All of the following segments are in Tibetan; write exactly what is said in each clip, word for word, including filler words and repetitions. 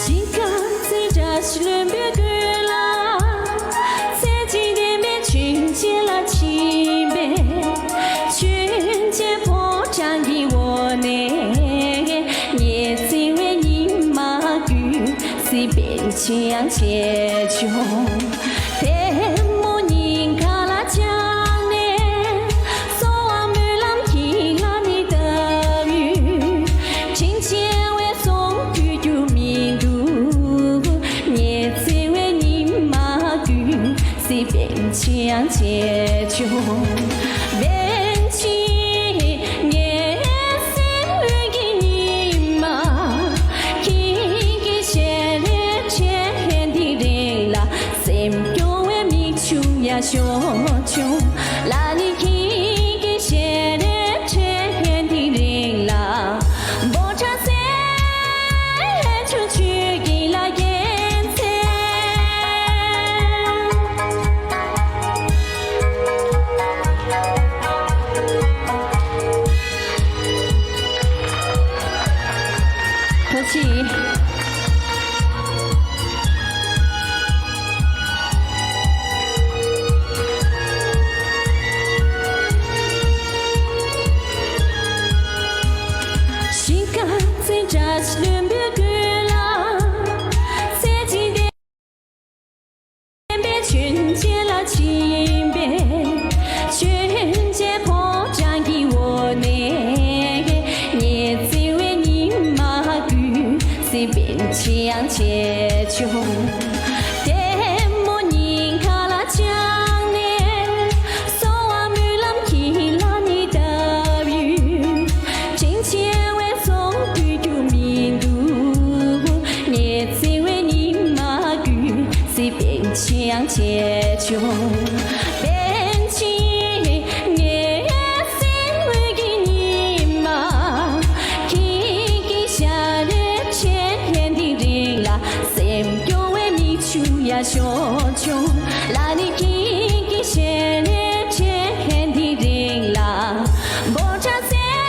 ཞིང་ཁམས་བཙན་དྲག་ཞི་ལུས་འབུལ་དགོས་ལ། ཚེ་གཅིག་བདེན་པའི་ཆོས་བྱིན་ལ་ཕྱིན་པས། ཆོས་བྱིན་ཕོ་བྲང་གི་འོག་ནས། ངེད་བརྩེ་བའི་ཉི་མ་ཀུན་གཟིགས་པའི་ཆེ་ཡང་ཆེ་ཆུང་། ལྟད་མོ་སྙིང་ཁ་ལ་བཅངས་ནས། གསོལ་བ་སྨོན་ལམ་གྱི་ལྷ་ནི་བཏབ་ཡོད། དྲིན་ཆེ་བའི་ཚོགས་ཕུལ་རྒྱུ་མི་འདུག་ངེད་བརྩེ་བའི་ཉི་མ་ཀུན་གཟིགས་པའི་ཆེ་ཡང་ཆེ་ཆུང་། པཎ་ཆེན་ངེད་སེམས་འོད་ཀྱི་ཉི་མ། ཁྱེད་ཀྱི་ཞལ་ནས་འཕྲོས་དེ་རིང་ལ། སེམས་སྐྱོ་བའི་མིག་ཆུ་ཡང་ཤོར་བྱུང་། ལ་ནི་ཁྱེད་ཀྱི་ཞལ་ནས་འཕྲོས་དེ་རིང་ལ། འབོད་སྒྲ་ཟེར་བྱུང་ཆོས་ཀྱི་ལ་རྒྱལ་མཚན། ཐུགས་རྗེ་ཆེ། ཞིང་ཁམས་བཙན་དྲག་ཞི་ལུས་འབུལ་དགོས་ལ། ཚེ་གཅིག་བདེན་པའི་ཆོས་བྱིན་ལ་ཕྱིན་པས། ཆོས་བྱིན་ཕོ་བྲང་གི་འོག་ནས། ངེད་བརྩེ་བའི་ཉི་མ་ཀུན་གཟིགས་པའི་ཆེ་ཡང་ཆེ་ཆུང་། ལྟད་མོ་སྙིང་ཁ་ལ་བཅངས་ནས། གསོལ་བ་སྨོན་ལམ་གྱི་ལྷ་ནི་བཏབ་ཡོད། དྲིན་ཆེ་བའི་ཚོགས་ཕུལ་རྒྱུ་མི་འདུག་ངེད་བརྩེ་བའི་ཉི་མ་ཀུན་གཟིགས་པའི་ཆེ་ཡང་ཆེ་ཆུང་། པཎ་ཆེན་ངེད་སེམས་འོད་ཀྱི་ཉི་མ། ཁྱེད་ཀྱི་ཞལ་ནས་འཕྲོས་དེ་རིང་ལ། སེམས་སྐྱོ་བའི་མིག་ཆུ་ཡང་ཤོར་བྱུང་། ལ་ནི་ཁྱེད་ཀྱི་ཞལ་ནས་འཕྲོས་དེ་རིང་ལ། འབོད་སྒྲ་ཟེར་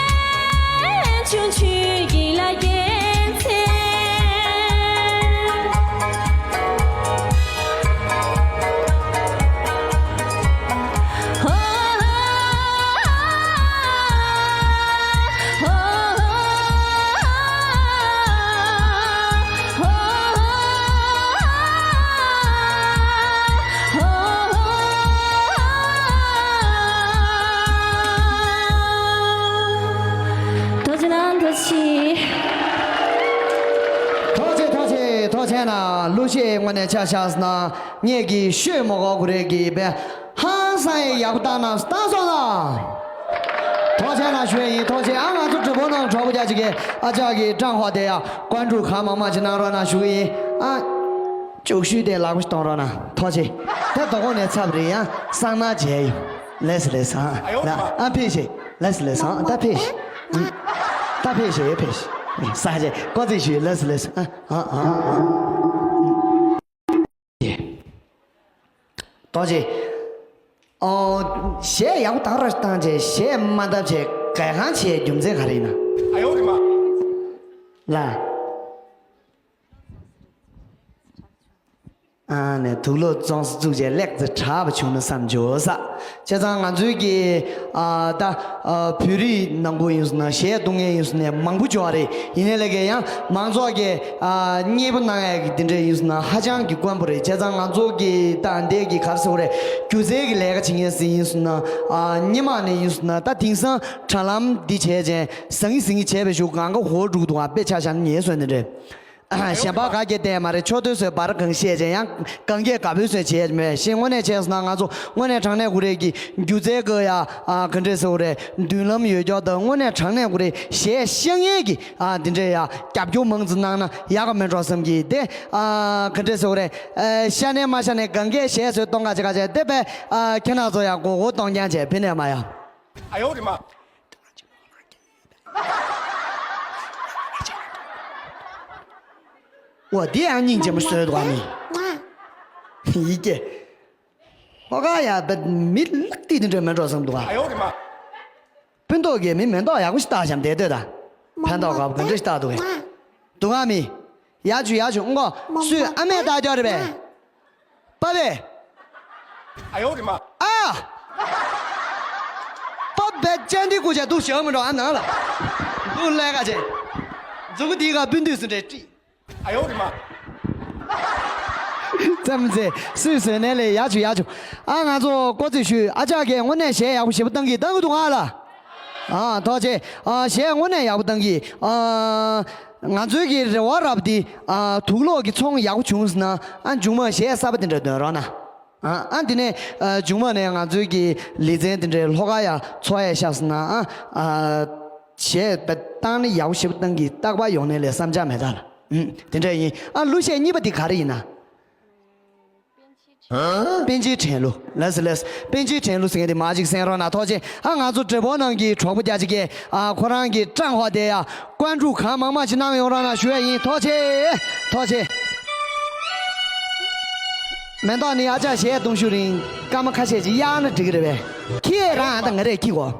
བྱུང་ཆོས་ཀྱི་ལ་རྒྱལ་མཚན། ཧོ། ཧོ། ཧོ། ཐུགས་རྗེ་གནང་། ཐུགས་རྗེ་ཆེ། ཐུགས་རྗེ་ཆེ། ཐུགས་རྗེ་ཆེ། ཐུགས་རྗེ་ཆེ་གནང་། གླུ་གཞས་དངོས་གནས་ཆ་བཞག་ན་ངེད་ཀྱི་ཤོད་མ་གོ་གུ་རེ་གི་བས། ཧང་སང་ཡག་པོ་བཏང་གནང་། བཏང་སོང་ལ། ཐུགས་རྗེ་གནང་ཞུ་ཡ་ཡིན། ཐུགས་རྗེ། ཨ། ང་ཚོ་གྲོགས་པོ་ནང་གྲོགས་པོ་རྒྱ་ཆེ་གི་ཨ་ཅག་གི་ཀྲང་ཧྭ་དེ་ཡ་ཀོན་ཀྲུའུ་གང་མང་མང་ཅིག་གནང་རོགས་གནང་ཞུ་གི་ཡིན། ཨ། ཅུག་ཤུལ་དེ་ལག་པ་ཞིག་གཏོང་རོགས་གནང་། ཐུགས་རྗེ་ཆེ། ད་དོ་དགོང་ནས་ཚབ་རེད། ཡང་སང་ན་མཇལ་ཡོང་། ལེས་ལེས་ཨ། ལ་ཨ་ཕེབས་ཤིག་ལེས་ལེས་ཨ། ད་ཕེབས་ཤིག་ད་ཕེབས་ཤིག་ཕེབས་ཤིག་ས་ཆེ་ཀོ་ཙི་ཞུ། ལེས་ལེས་ཨ། ཨ། ཨ། ཨ། ཐུགས་རྗེ་ཆེ། ཨོ། གཞས་ཡག་པོ་དག་ར་བཏང་བྱས། གཞས་མ་འདབ་བྱས་གལ་འགངས་ཆེ་རྒྱུ་མཚན་ག་རེ་ཡིན་ན། ཨ་ཡོ་རི་མ། ལ། ཨ་ནི་དུག་ལོག་བཙོང་ས་བཙུགས་བྱས་ལེགས་ཙི་དྲག་པ་བྱུང་ན་བསམ་བྱོས་ས། བྱས་ཙང་ང་ཚོའི་གི་ཨ་ད་ཨ་བོད་རིགས་ནང་ཁུལ་ཡིན་སོང་ན་གཞས་བཏུང་མཁན་ཡིན་སོང་ན་མང་པོ་བྱུང་བ་རེད། ཡིན་ནའི་ལས་ཀ་ཡང་མང་ཚོགས་ཀྱི་ཨ་མཉེས་པོ་གནང་ཡག་གི་དེ་འདྲ་ཡིན་སོང་ན་ཧ་ཅང་གི་དཀོན་པོ་རེད། བྱས་ཙང་ང་ཚོ་གི་ད་འདས་ཀྱི་ག་རེ་ཟེར་དགོས་རེད། སྒྱུ་རྩལ་གྱི་ལས་ཀ་བྱེད་མཁན་ཟིག་ཡིན་སོང་ན་ཨ་སྔོན་མ་ནས་ཡིན་སོང་ན་ད་དེང་སང་དྲ་ལམ་འདི་བྱས་བྱས་ཟང་ངེ་ཟིང་ངེ་བྱས་པའི་གཞུག་གང་ག་ཧོལ་འགྲོ་གི་འདུག་ཨ་དཔེ་ཆ་བཞག་ན་ངས་བཟོས་ནི་རེད། གཞན་པ་ག་གེ་བསྟན་མ་རེད། ཆོ་འདོད་ཚོས་བར་གང་བཤད་བྱས་ཡང་གང་གས་ག་བུས་ཚོས་བྱས་མེད་ཤེས། དངོས་གནས་བྱས་སོང་ན་ང་ཚོ་དངོས་གནས་དྲང་གནས་ཀུ་རེ་གི་སྒྱུ་རྩལ་གི་ཡ་ག་འདྲས་ཟེར་བ་རེད། མདུན་ལམ་ཡོད་ཀྱོག་དང་དངོས་གནས་དྲང་གནས་ཀུ་རེ་གཞས་ཤེས་མཁན་གི་འདི་འདྲས་ཡ་རྒྱབ་སྐྱོར་མང་ཙམ་གནང་ན་ཡག་ག་མེད་འགྲོ་བསམ་གི་དེ་ག་འདྲས་ཟེར་བ་རེད། ཤ་ནས་མ་ཤ་ནས་གང་གས་གཞས་ཚོས་གཏོང་ག་བྱེད་ག་བྱེད་དེ་པས་ཁྱེད་རང་ཚོ་ཡ་མགོ་སྐོར་གཏོང་རྐྱང་བྱས་ཕི་ནས་མ་ཡ། ཨ་ཡོ་རི་མ། འོ་དེ་ཡང་སྙིང་རྗེ་མོ་བཟོས་འདུག་ཨ་མི། ཡི་གེ། ཧོ་ག་ཡ་བད་མི་ལག་ཏི་དེ་འདྲ་མེད་འགྲོ་བསམ་འདུག་ཨ། ཨ་ཡོ་རི་མ། ཕུན་ཐོགས་ཀྱི་མི་མེ་ཏོག་ཡག་པོ་ཞིག་བཏགས་བཞག་བསྡད་སྡོད་ད། ཕན་ཐོགས་ག་བ་ག་འདྲ་ཞིག་བཏགས་འདུག་གས། འདུག་ཨ་མི། ཡ་ཆུ་ཡ་ཆུ་ཨང་གོ་སུས་ཨ་མས་བཏགས་རྒྱུ་རེད་པས། པ་བས། ཨ་ཡོ་རི་མ། ཨ། པ་བས་ཅན་དི་ཀུ་ཅ་འདུག་ཞོག་མི་འགྲོ་ཨ་ནང་ལ། འདུག་ལས་ཀ་བྱེད། མཛུ་གུ་དེའི་ཁ་སྤུན་དུས་སུ་འདྲེ་ཀྲི། ཨ་ཡོ་རི་མ། ཙམ་ཚེ་སུས་བཟོས་ནས་ལས་ཡ་ཆུ་ཡ་ཆུ། ཨ་ང་ཚོ་ཀོ་ཙི་ཞུས་ཨ་ཅག་གིས་དངོས་གནས་གཞས་ཡག་པོ་ཞེ་པོ་བཏང་གི་བཏང་གི་འདུག་ང་ལ། ཨ་ཐོག་ཆེ། ཨ་གཞས་དངོས་གནས་ཡག་པོ་བཏང་གི། ཨ་ང་ཚོའི་གི་རེ་བ་རབ་འདི། ཨ་དུག་ལོག་གི་ཚོང་ཡག་པོ་བྱུང་སོང་ན་ཨ་མཇུག་མ་གཞས་གསར་པ་དེ་འདྲ་འདོན་རོགས་གནང་། ཨ་ཨ་འདི་ནས་ཨ་མཇུག་མ་ནས་ང་ཚོའི་གི་ལེ་ཚན་དེ་འདྲའི་ལྷོ་ཁ་ཡ་ཚོ་ཡ་ཤག་སོང་ན་ཨ་ཨ་གཞས་བཏང་ནི་ཡག་པོ་ཞེ་པོ་བཏང་གི་རྟག་པར་ཡོང་ནས་ལས་བསམ་འཆར་མེད་ད་ལ། ཨུམ། དེ་འདྲ་ཡིན། ཨ་གླུ་གཞས་གཉིས་པ་དེ་ག་རེ་ཡིན་ན། པཎ་ཆེན་དྲན་གླུ། ལགས་སོ་ལགས་སོ། པཎ་ཆེན་དྲན་གླུ་ཟེར་མཁན་དེ་མ་གཅིག་གསན་རོགས་གནང་ཐུགས་རྗེ་ཆེ། ཨ་ང་ཚོ་འབྲས་སྤུངས་ནང་གི་གྲོགས་པོ་རྒྱ་ཆེ་གིས་ཨ་ཁོ་རང་གི་ཀྲང་ཧོ་དེ་ཡ་ཀོན་ཀྲུག་གང་མང་མང་ཞིག་གནང་ཡོང་རོགས་གནང་ཞུ་ཡ་ཡིན། ཐུགས་རྗེ་ཆེ། ཐུགས་རྗེ་ཆེ། མེ་ཏོག་ནི་ཨ་ཅག་གཞས་གཏོང་ཤུགས་རིང་སྐར་མ་ཁ་ཤས་ཅིག་གཡར་ན་འགྲིག་གི་རེད་པས། ཁྱེད་རང་ཨ་ད་ང་རེད་ཁྱི་གོ།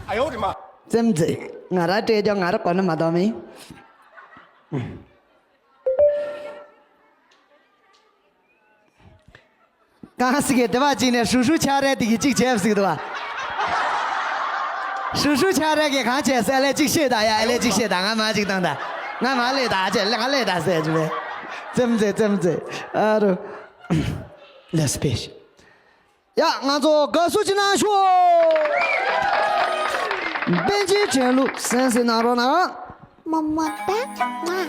ཨ་ཡོ་རི་མ། ཙམ་ཙེ། ང་རང་སྤྲད་ཀྱང་ང་རང་གོ་ན་མ་གཏོགས་མིན། གང་ཟིག་གི་སྡེ་བ་གཅིག་ནས་ཧྲུ་ཧྲུ་ཆ་རེ་དེ་གི་གཅིག་བྱས་ཟིག་འདུག་བ། ཧྲུ་ཧྲུ་ཆ་རེ་གི་གང་བྱས་ཟེར་ལས་གཅིག་བཤད་ད་ཡ་ཨེ་ལས་གཅིག་བཤད་ད་ང་མ་གཅིག་བཏང་ད། ང་མ་ལས་ད་ཅེ་ལས་ང་ལས་ད་ཟེར་ཅི་བས། ཙམ་ཙེ་ཙམ་ཙེ། ཨ་རུ། ལས་སི་པེ་ཤི། ཡ་ང་ཚོ་དགའ་བསུ་ཅིག་གནང་ཤོག་པཎ་ཆེན་དྲན་གླུ་གསན་གཟིགས་གནང་རོགས་གནང་། མོ་མོ་ཏ་ང་།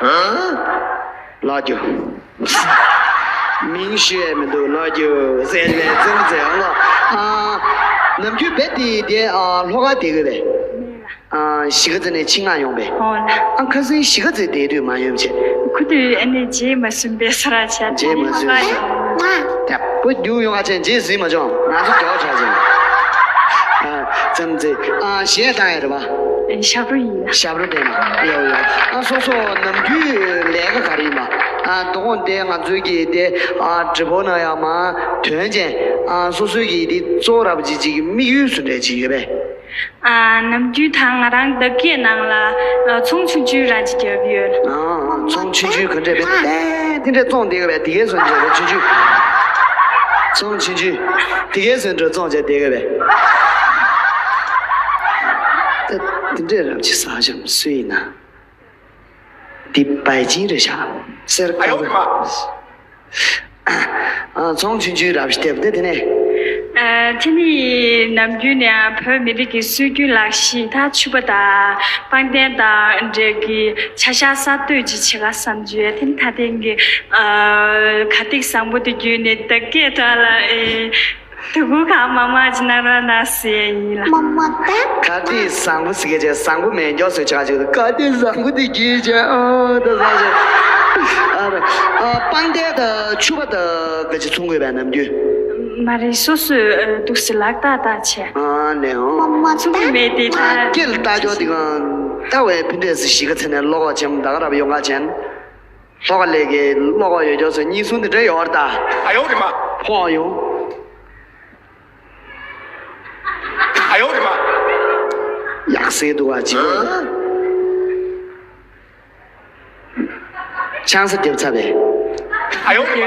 ཨང་། ལགས་རྒྱུ། མིང་ཤེས་མི་འདུག་ལགས་རྒྱུ་ཟེར་ནས་ཙམ་ཙེ་ཨང་ལ། ཨ། ནམ་རྒྱུན་བེད་དེ་དེ་ཨ་ལྷོ་ཁ་དེ་གི་རེད། ཨ་གཞིས་ཀ་རྩེ་ནས་ཆིང་ང་ཡོང་པས། ཨོ་ལ། ཨ་ཁ་སང་གཞིས་ཀ་རྩེ་བསྡད་དུས་མ་ཡོང་བྱས། ཁུ་དུས་ཨ་ནི་རྗེས་མ་ཟིན་པའི་ས་ར་བྱས། རྗེས་མ་ཟིན་པའི་ས་ར། ད་པོ་རྒྱུག་ཡོང་ང་བྱས་རྗེས་ཟིན་མ་བྱུང་ང་ཚོ་མགྱོགས་དྲགས་བྱས། ཨ་ཙམ་ཙེ་ཨ་གཞས་བཏང་ཡ་རེད་པ། ཨེ་ཞབས་བྲོ་ཡིན་ལ། ཞབས་བྲོ་བསྟན་ན་ཡོ་ཡོ། ཨ་སོ་སོ་ནམ་རྒྱུན་ལས་ཀ་ག་རེ་ཡིན་པ། ཨ་དོ་དགོང་དེ་ང་ཚོའི་གི་དེ་ཨ་འབྲི་བོ་ན་ཡ་མ་དོན་ཅན་ཨ་སོ་སོའི་གི་དེ་གཙོ་བོ་ར་བ་ཅིག་ཅིག་གི་དམིགས་ཡུལ་སུ་འདྲ་ཅིག་ཡོད་པས། ཨ་ནམ་རྒྱུན་ད་ང་རང་བདག་སྐྱེས་ནང་ལ་ཨ་ཚོང་ཆུང་ཆུང་རང་ཅིག་རྒྱབ་ཡོད། ཨ་ཚོང་ཆུང་ཆུང་ག་འདྲས་པས་ཏན་ཏན་འདྲས་བཙོང་བསྡད་ཡོད་པས་དེ་གའི་སོན་འཇལ་བའི་ཆུང་ཆུང་། ཚོང་ཆུང་ཆུང་དེ་གའི་སོན་འཇལ་བཙོང་བྱས་བསྡད་ཡོད་པས། ད་དེ་འདྲས་རང་ཅིག་ཟ་བྱམ་སུ་ཡིན་ན། འདི་པའི་ཅིང་རེད་ཤག་ཟེར་ཨ་ཡོ་རེད་མ། ཨ་ཚོང་ཆུང་ཆུང་རབ་ཞིག་བསྡད་པ་དེ་དེ་ནས། ཨ་དེ་ནི་ནམ་རྒྱུན་ནས་བོད་མི་རིགས་ཀྱི་སྲོལ་རྒྱུན་ལག་ཤེས་ད་ཕྱུ་པ་དང་པང་གདན་དང་འབྲེལ་གྱི་ཆ་ཤས་གསར་གཏོད་ཅིག་བྱེད་ག་བསམ་རྒྱུ་ཡོད། དེ་ནི་ད་ཐེངས་ཀྱི་ཨ་གར་སྟེགས་བཟང་པོ་དེ་བརྒྱུད་ནས་བདག་སྐྱེས་དག་ལ་ཨེ། དུ་གུ་གང་མ་མ་ཅི་ན་ར་ན་སི་ཡིན་ལ། མ་མ་ད། གར་སྟེགས་བཟང་པོ་ཟེར་གྱི་བྱས་བཟང་པོ་མེད་མགྱོགས་སུ་ཆགས་ཀྱི་འདུག་གར་སྟེགས་བཟང་པོ་དེ་གྱིས་བྱས་ཨོ་ད་བཟང་ཞིག་ཨ་ར་ཨ་པང་གདན་དང་ཕྱུ་པ་དང་ག་ཅི་ཚོང་དགོས་པས་ནམ་རྒྱུན། མ་རེད་སོ་སོས་འདུག་སེ་ལག་རྟགས་བཏགས་བྱས། ཨ་ནས་ཨོ། མ་མ་ཚོང་མེད་དེ་ད། ཁྱེད་ལ་ལྟ་ཆོག་དེ་གང་ལྟ་བའི་ཕི་འདྲས་སུ་གཞིས་ཀ་ཚེ་ནས་ལོག་ག་ཆེན་ད་ག་ར་ཡོང་ག་ཆེན། ལྷོ་ཁ་ལས་ཀའི་ལྷོ་ཁ་ཡོད་ཅོག་ཚོ་གཉིས་གསུམ་དེ་འདྲ་ཡོད་རེད་ད། ཨ་ཡོང་རེད་མ། ཕོག་ཡོང་། ཨ་ཡོང་རེད་མ། ཡག་སེ་འདུག་བ་ཅི་གོ། ཆང་ས་རྒྱབ་ཚར་བས། ཨ་ཡོང་རེད་མ།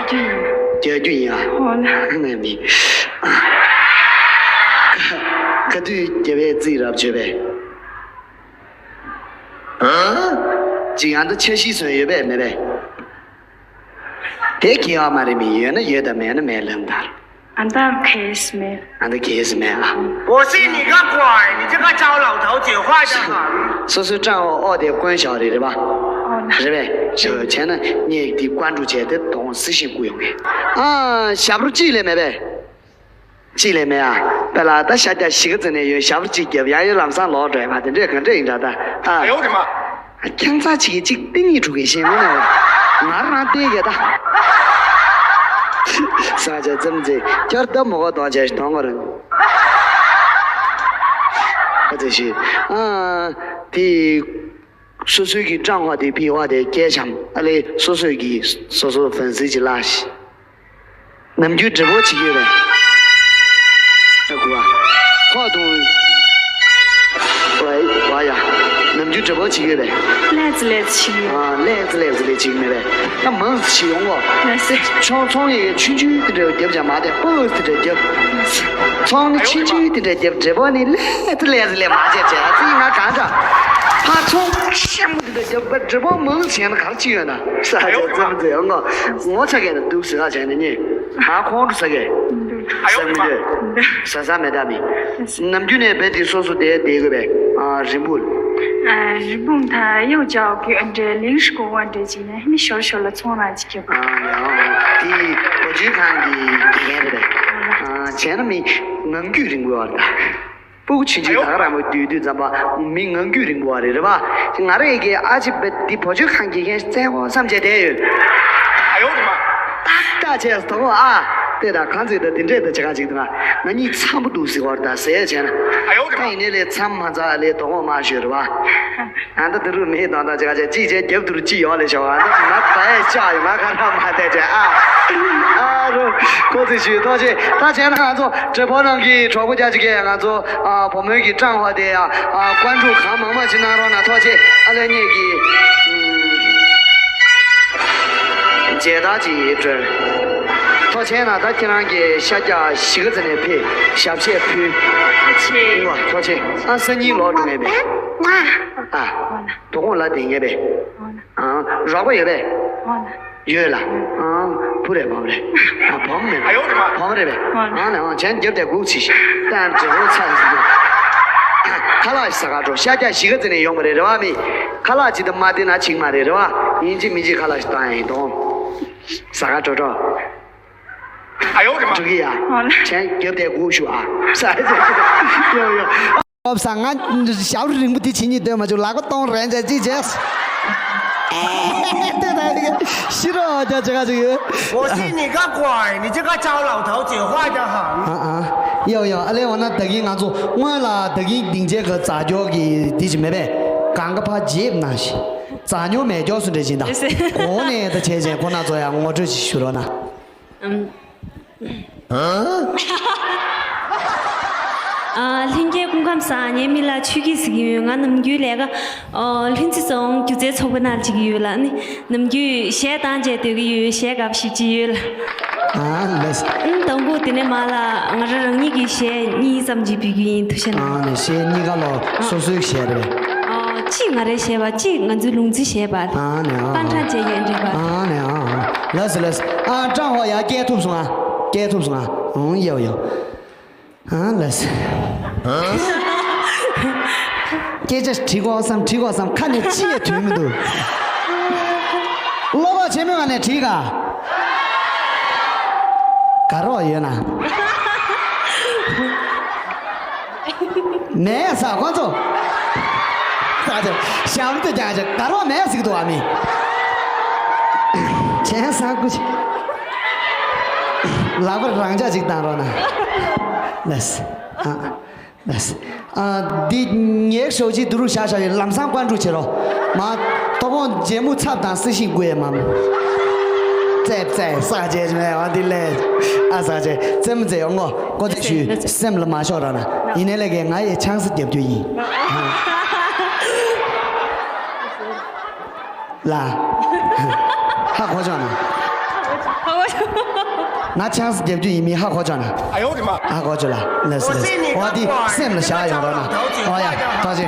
རྒྱག་རྒྱུ་ཡིན་ཨ། ཨོ་ན། ངས་མི། ཁ་དུས་རྒྱབ་པའི་རྩིས་རབ་བྱོས་པས། ཅིག་ཡང་ད་འཆར་གཞི་བཟོས་ཡོད་པས་མེད་པས། དེ་གལ་བ་མ་རེད་མི་ཡོད་ན་ཡོད་དང་མེད་ན་མེད་ལམ་དར། 俺当开始没。俺的开始没啊。我是你个鬼，你这个糟老头子，坏得很。 སོ་སོའི་ཀྲང་ཧོ་ཨོ་དེ་བསྐོན་བཞག་རེད། རེད་པ། ཨོ་ན། རེད་པས། བྱས་ན་ངས་འདི་བཀའ་འགྲུབ་བྱས་ཏེ་དོང་སི་ཤིང་བསྐུ་ཡོང་གི། ཨ། ཞབས་བྲོ་གཅིག་ལས་མེད་པས། གཅིག་ལས་མེད་ཨ། དཔེ་ལ་ད་ཤ་རྒྱགས་བཞི་ཀ་ཙམ་ནས་ཡོད། ཞབས་བྲོ་གཅིག་རྒྱབ། ཡང་ཡང་ལམ་སང་ལོག་འགྲོ་ཡ། ང་དེ་འདྲས་ག་འདྲས་ཡིན་འདྲ་ད་ཨ། ཨ་ཡོ་དེ་མ། ཁྱང་ཚ་ཅིག་གིས་གཅིག་སྟེང་ཉིད་དྲུག་གི་ཞེན་མོ་ནས། ང་རང་བལྟས་ཀྱི་ད། ས་ཆ་ཙམ་ཙེ་ཁྱར་ལྟ་མོ་གོ་གཏོང་བྱས་གཏོང་གོ་རང་། ཨ་ཙི་ཞིག་ཨ། དེ། སོ་སོའི་གི་ཀྲང་ཧོ་དེ་ཕི་ཧོ་དེ་སྐད་འཆམ་ཨ་ལེ། སོ་སོའི་གི་སོ་སོ་ཧྥན་སི་ཅི་ལ་ཤི། ནམ་རྒྱུན་འབྲི་བོ་བྱེད་ཀྱི་ཡོད་པས། ཨ་ཁུ་བ། ཁོག་དུང་། ཝའི་ཝ་ཡ། ནམ་རྒྱུན་འབྲི་བོ་བྱེད་ཀྱི་ཡོད་པས། ལས་ཙི་ལས་ཙི་བྱེད་ཀྱི་ཡོད། ཨ། ལས་ཙི་ལས་ཙི་ལས་བྱེད་ཀྱི་མེད་པས། ད་མང་ཙི་ཞིག་ཡོང་གོ། ལས་ཙི། ཚོང་ཚོང་ཡི་ཆུང་ཆུང་དེ་འདྲ་རྒྱབ་ཀྱང་མ་བསྡད། སྤུ་དེ་འདྲ་རྒྱབ། ཚོང་ནི་ཆུང་ཆུང་དེ་འདྲ་རྒྱབ། འབྲི་བོ་ནི་ལས་ཙི་ལས་ཙི་ལས་མ་བྱས་བྱས། ཨ་ཙི་ང་གང་འདྲ། ཕར་ཚོང་ཆེན་པོ་དེ་འདྲ་རྒྱབ། འབྲི་བོ་མང་ཙི་བྱས་ན་ག་རེ་ཅི་ཡོད་ན། ས་ཆ་ཙམ་ཙེ་ཡོང་གོ། ངོ་ཚ་གས་ན་འདུག་ཟེར་ཁ་བྱས་ནས་ཉེ། ང་ཁོང་ཁྲོ་ཟ་གས། ཟ་མི་འདོད། ཟ་ཟ་མེད་ད་མི། ནམ་རྒྱུན་ནས་རྦད་དེ་སོ་སོ་དེ་བསྡད་དགོས་པས། ཨ། རིན་སྤུངས། ཨ། རིན་སྤུངས་ད་གཡོག་བྱ་བ་གི་ཨ་འདྲ་ལིང་ཧྲི་གོ་བ་འདྲ་ཅིག་ནས་ཧི་ནི་ཞོར་ཞོར་ལ་ཚོང་ར་ཅིག་རྒྱབ། ཨ་ཡང་དེ་བུ་བཅོལ་ཁང་གི་དགེ་རྒན་རེད་པས། ཨ། བྱས་ན་མི་ངང་རྒྱུད་རིང་པོ་བར་ད། སྤུ་གུ་ཆུང་ཆུང་ད་ག་རང་མོ་དུས་དུས་ཙམ་པ་མི་ངང་རྒྱུད་རིང་པོ་བ་རེད། རེད་པ། ང་རང་ཡི་གེ་ཨ་ཅེ་བེ་འདི་བུ་བཅོལ་ཁང་གི་མཁན་བཙལ་དགོས་བསམ་བྱས་བསྡད་ཡོད། ཨ་ཡོ་དེ་མ། ཏག་ཏག་བྱས་སོང་ཨ། དེ་དང་གང་ཚིག་དང་དེ་འདྲས་དང་བྱེད་ག་ཅིག་དང་ང་གཉིས་འཚམ་པོ་འདུག་ཟེར་བར་ད་ཟེར་བྱས་ན། ཨ་ཡོ་དེ་མ། ད་ཡིན་ནའི་ལས་མཚམས་མ་ཚར་ལས་དོ་དགོང་མ་ཞོལ་རེད་པ། ཨ་ད་དུ་རུ་མེད་དང་དང་ཅི་ག་ཅི་ཅི་བྱས་རྒྱབ་དུ་རུ་ཅི་ཡོག་ལས་བྱ་བ། ཨ་ད་ང་ད་ཡས་ཅག་ཡོད། ང་ག་ར་མ་བལྟས་བྱས་ཨ། ཨ་རུ་ཁོ་ཚོས་ཞུས་ཐོག་ཆེ། ད་བྱས་ན་ང་ཚོ་བགྲེས་པོ་རྣམས་ཀྱི་གྲོགས་པོ་རྒྱ་ཅིག་གིས་ང་ཚོ་ཨ་བུ་མོའི་གི་ཀྲང་ཧོ་དེ་ཡ་ཨ་བཀའ་འགྲུབ་གང་མང་མང་ཞིག་གནང་རོགས་གནང་། ཐོག་ཆེ། ཨ་ལས་ངེད་ཀྱི་མཇལ་དར་ཅིག་སྤྲོད། ཐོག་ཆེ་ན་ད་ཁྱེད་རང་གི་ཤ་རྒྱགས་གཞིས་ཀ་རྩེ་ནས་ཕེབས་ཞབས་ཕྱི་ཕུལ། ཐོག་ཆེ། ཐོག་ཆེ། ཨ་སང་ཉིན་ལོག་འགྲོ་ངེས་པས། ཨ། དོ་དགོང་ལ་བསྡད་ངེས་པས། ཨ། རོགས་པ་ཡོད་པས། ཨ། ཡོད་ལ། ཨ། བུ་རེད་བུ་རེད། ཨ། བུ་མོ་རེད། ཨ་ཡོ་རེད་མ། བུ་མོ་རེད་པས། ཨ་ལ་ཨ་བྱས་ན་རྒྱབ་དེ་སྒུག་ཅིག་ད་འབྲས་བུ་ཚ་ཟིན་འདུག་ཁ་ལག་ཟ་ག་འགྲོ། ཤ་རྒྱགས་གཞིས་ཀ་རྩེ་ནས་ཡོང་བ་རེད། རེད་པ་མི། ཁ་ལག་ཅིག་ད་མ་བསྟེན་ན་ཅིག་མ་རེད། རེད་པ། ཡིན་གཅིག་མིན་གཅིག་ཁ་ལག་ཞིག་བཏང་ཡིན་དོ། ཟ་ག་འགྲོ་འགྲོ། ཨ་ཡོ་རེད་མ། འགྲོ་གི་ཡ། ཨ་ལ། བྱས་ན་རྒྱབ་དེ་སྒུག་ཤོག་ཨ། ས་ཡོ་ཡོ། ཨོ་བཟང་ང་ཞབས་རིང་པོ་དེ་བྱེད་སྙིང་འདོད་མ་བྱུང་། ལག་པ་སྟོང་རན་ཅག་ཅིག་བྱས། ཨེ་དེ་ད་ཤི་རོ་ཅག་ཅག་ཅིག་ཡོད། 我是你个鬼，你这个糟老头子，坏得很。 ཨ་ཨ། ཡོ་ཡོ། ཨ་ལས་འོ་ན་ད་གིན་ང་ཚོ་སྔོན་ལ་ད་གིན་སྡིངས་ཆའི་གི་རྫ་སྐྱོགས་ཀྱི་དེ་ཅིག་མེད་པས། གང་ག་ཕ་རྗེབ་ན་ཞིག་རྫ་སྐྱོགས་མེ་སྐྱོགས་སུ་འདྲ་ཅིག་ད། གོ་ནས་ད་བྱས་བྱས་ཁོ་ན་ཚོ་ཡང་ངོ་སྤྲོད་ཅིག་ཞུ་རོགས་གནང་། ཨ། ལྷན་རྒྱས་སྐུ་ཁམས་བཟང་། ངའི་མིང་ལ་ཆོས་སྐྱིད་ཟེར་གྱི་ཡོད། ང་ནམ་རྒྱུན་ལས་ཀ་ཨ་ལྷུན་རྩེ་རྫོང་སྒྱུ་རྩལ་ཚོགས་པའི་ནང་བྱེད་ཀྱི་ཡོད་ལ། ནི་ནམ་རྒྱུན་གཞས་བཏང་བྱས་སྡོད་ཀྱི་ཡོད། གཞས་འགའ་ཤེས་ཀྱི་ཡོད་ལ། ཨ་ལགས། ཨ་དང་པོ་དེ་ནས་མར་ལ་ང་རང་རང་ཉིད་ཀྱི་གཞས་གཉིས་ཙམ་ཅིག་ཕུལ་རྒྱུ་ཡིན། ཐུགས་རྗེ་གནང་། ཨ་ནི་གཞས་གཉིས་ཀ་ལོ་སོ་སོའི་གཞས་རེད། ཨ་གཅིག་ང་རའི་གཞས་པ། གཅིག་ང་ཚོའི་ལུང་རྩིས་གཞས་པ། ཨ་ནི་ཨ་པན་ཁྲ་བྱས་ཡོད་འདྲེས་པ། ཨ་ནི་ཨ་ཨ་ལགས་སོ་ལགས་སོ། ཨ་ཀྲང་ཧོ་ཡ་སྐད་ཐུབ་སོང་ཨ། སྐད་ཐུབ་སོང་ཨ། ཨང་ཡོ་ཡོ། ཨ་ལགས་སོ། སྐད་ཆ་དྲི་དགོས་བསམ་དྲི་དགོས་བསམ་ཁ་ནས་ཅི་ཡང་ཐོན་མི་འདུག་བློ་ཁོག་ཆེན་མོའི་ངང་ནས་དྲིས་ག་ག་རོགས་ཡོད་ན། མེད་ས་ཁོ་ཚོ། ས་ཆ་ཞབས་འདེགས་རྒྱག་ཆ་ག་རོགས་མེད་ཟིག་འདུག་ཨ་མི། ཆེན་ས་ཀུ་ཅི། ལག་པ་རང་འཇགས་ཅིག་བཏང་རོགས་གནང་། ལགས་སོ། ཨ། ལགས་སོ། ཨ། འདི་ངའི་ཞོགས་ཇི་དུ་རུ་ཤ་ཤ་ཡི་ལམ་སང་བཀའ་འགྲུབ་བྱེད་རོགས། མ་དོ་དགོང་རྗེས་མོ་ཚབ་དང་སྲི་ཞིང་དགོས་མམ། ཙེབ་ཙེབ་ས་ཆ་མེད་པ་འདི་ལས། ཨ་ས་ཆ་རྩེད་མོ་རྩེ་ཡོང་ངོ་ཀོ་ཚེ་ཞུས་སེམས་ལ་མ་ཤོར་ར་ན། ཡིན་ནའི་ལས་ཀའི་ང་ཡི་ཆང་ས་རྒྱབ་རྒྱུ་ཡིན། ལ། ཧ་གོ་ཆོག་ན། ང་ཆང་ས་རྒྱབ་རྒྱུ་ཡིན་མིན་ཧ་གོ་ཆོག་ན། ཨ་ཡོ་རེད་མ། ཧ་གོ་ཆོག་ལ། ལགས་སོ་ལགས་སོ། འོ་འདི་སེམས་ལ་བཞག་ཡོང་རོགས་གནང་། ཨོ་ཡ་ཐུགས་རྗེ་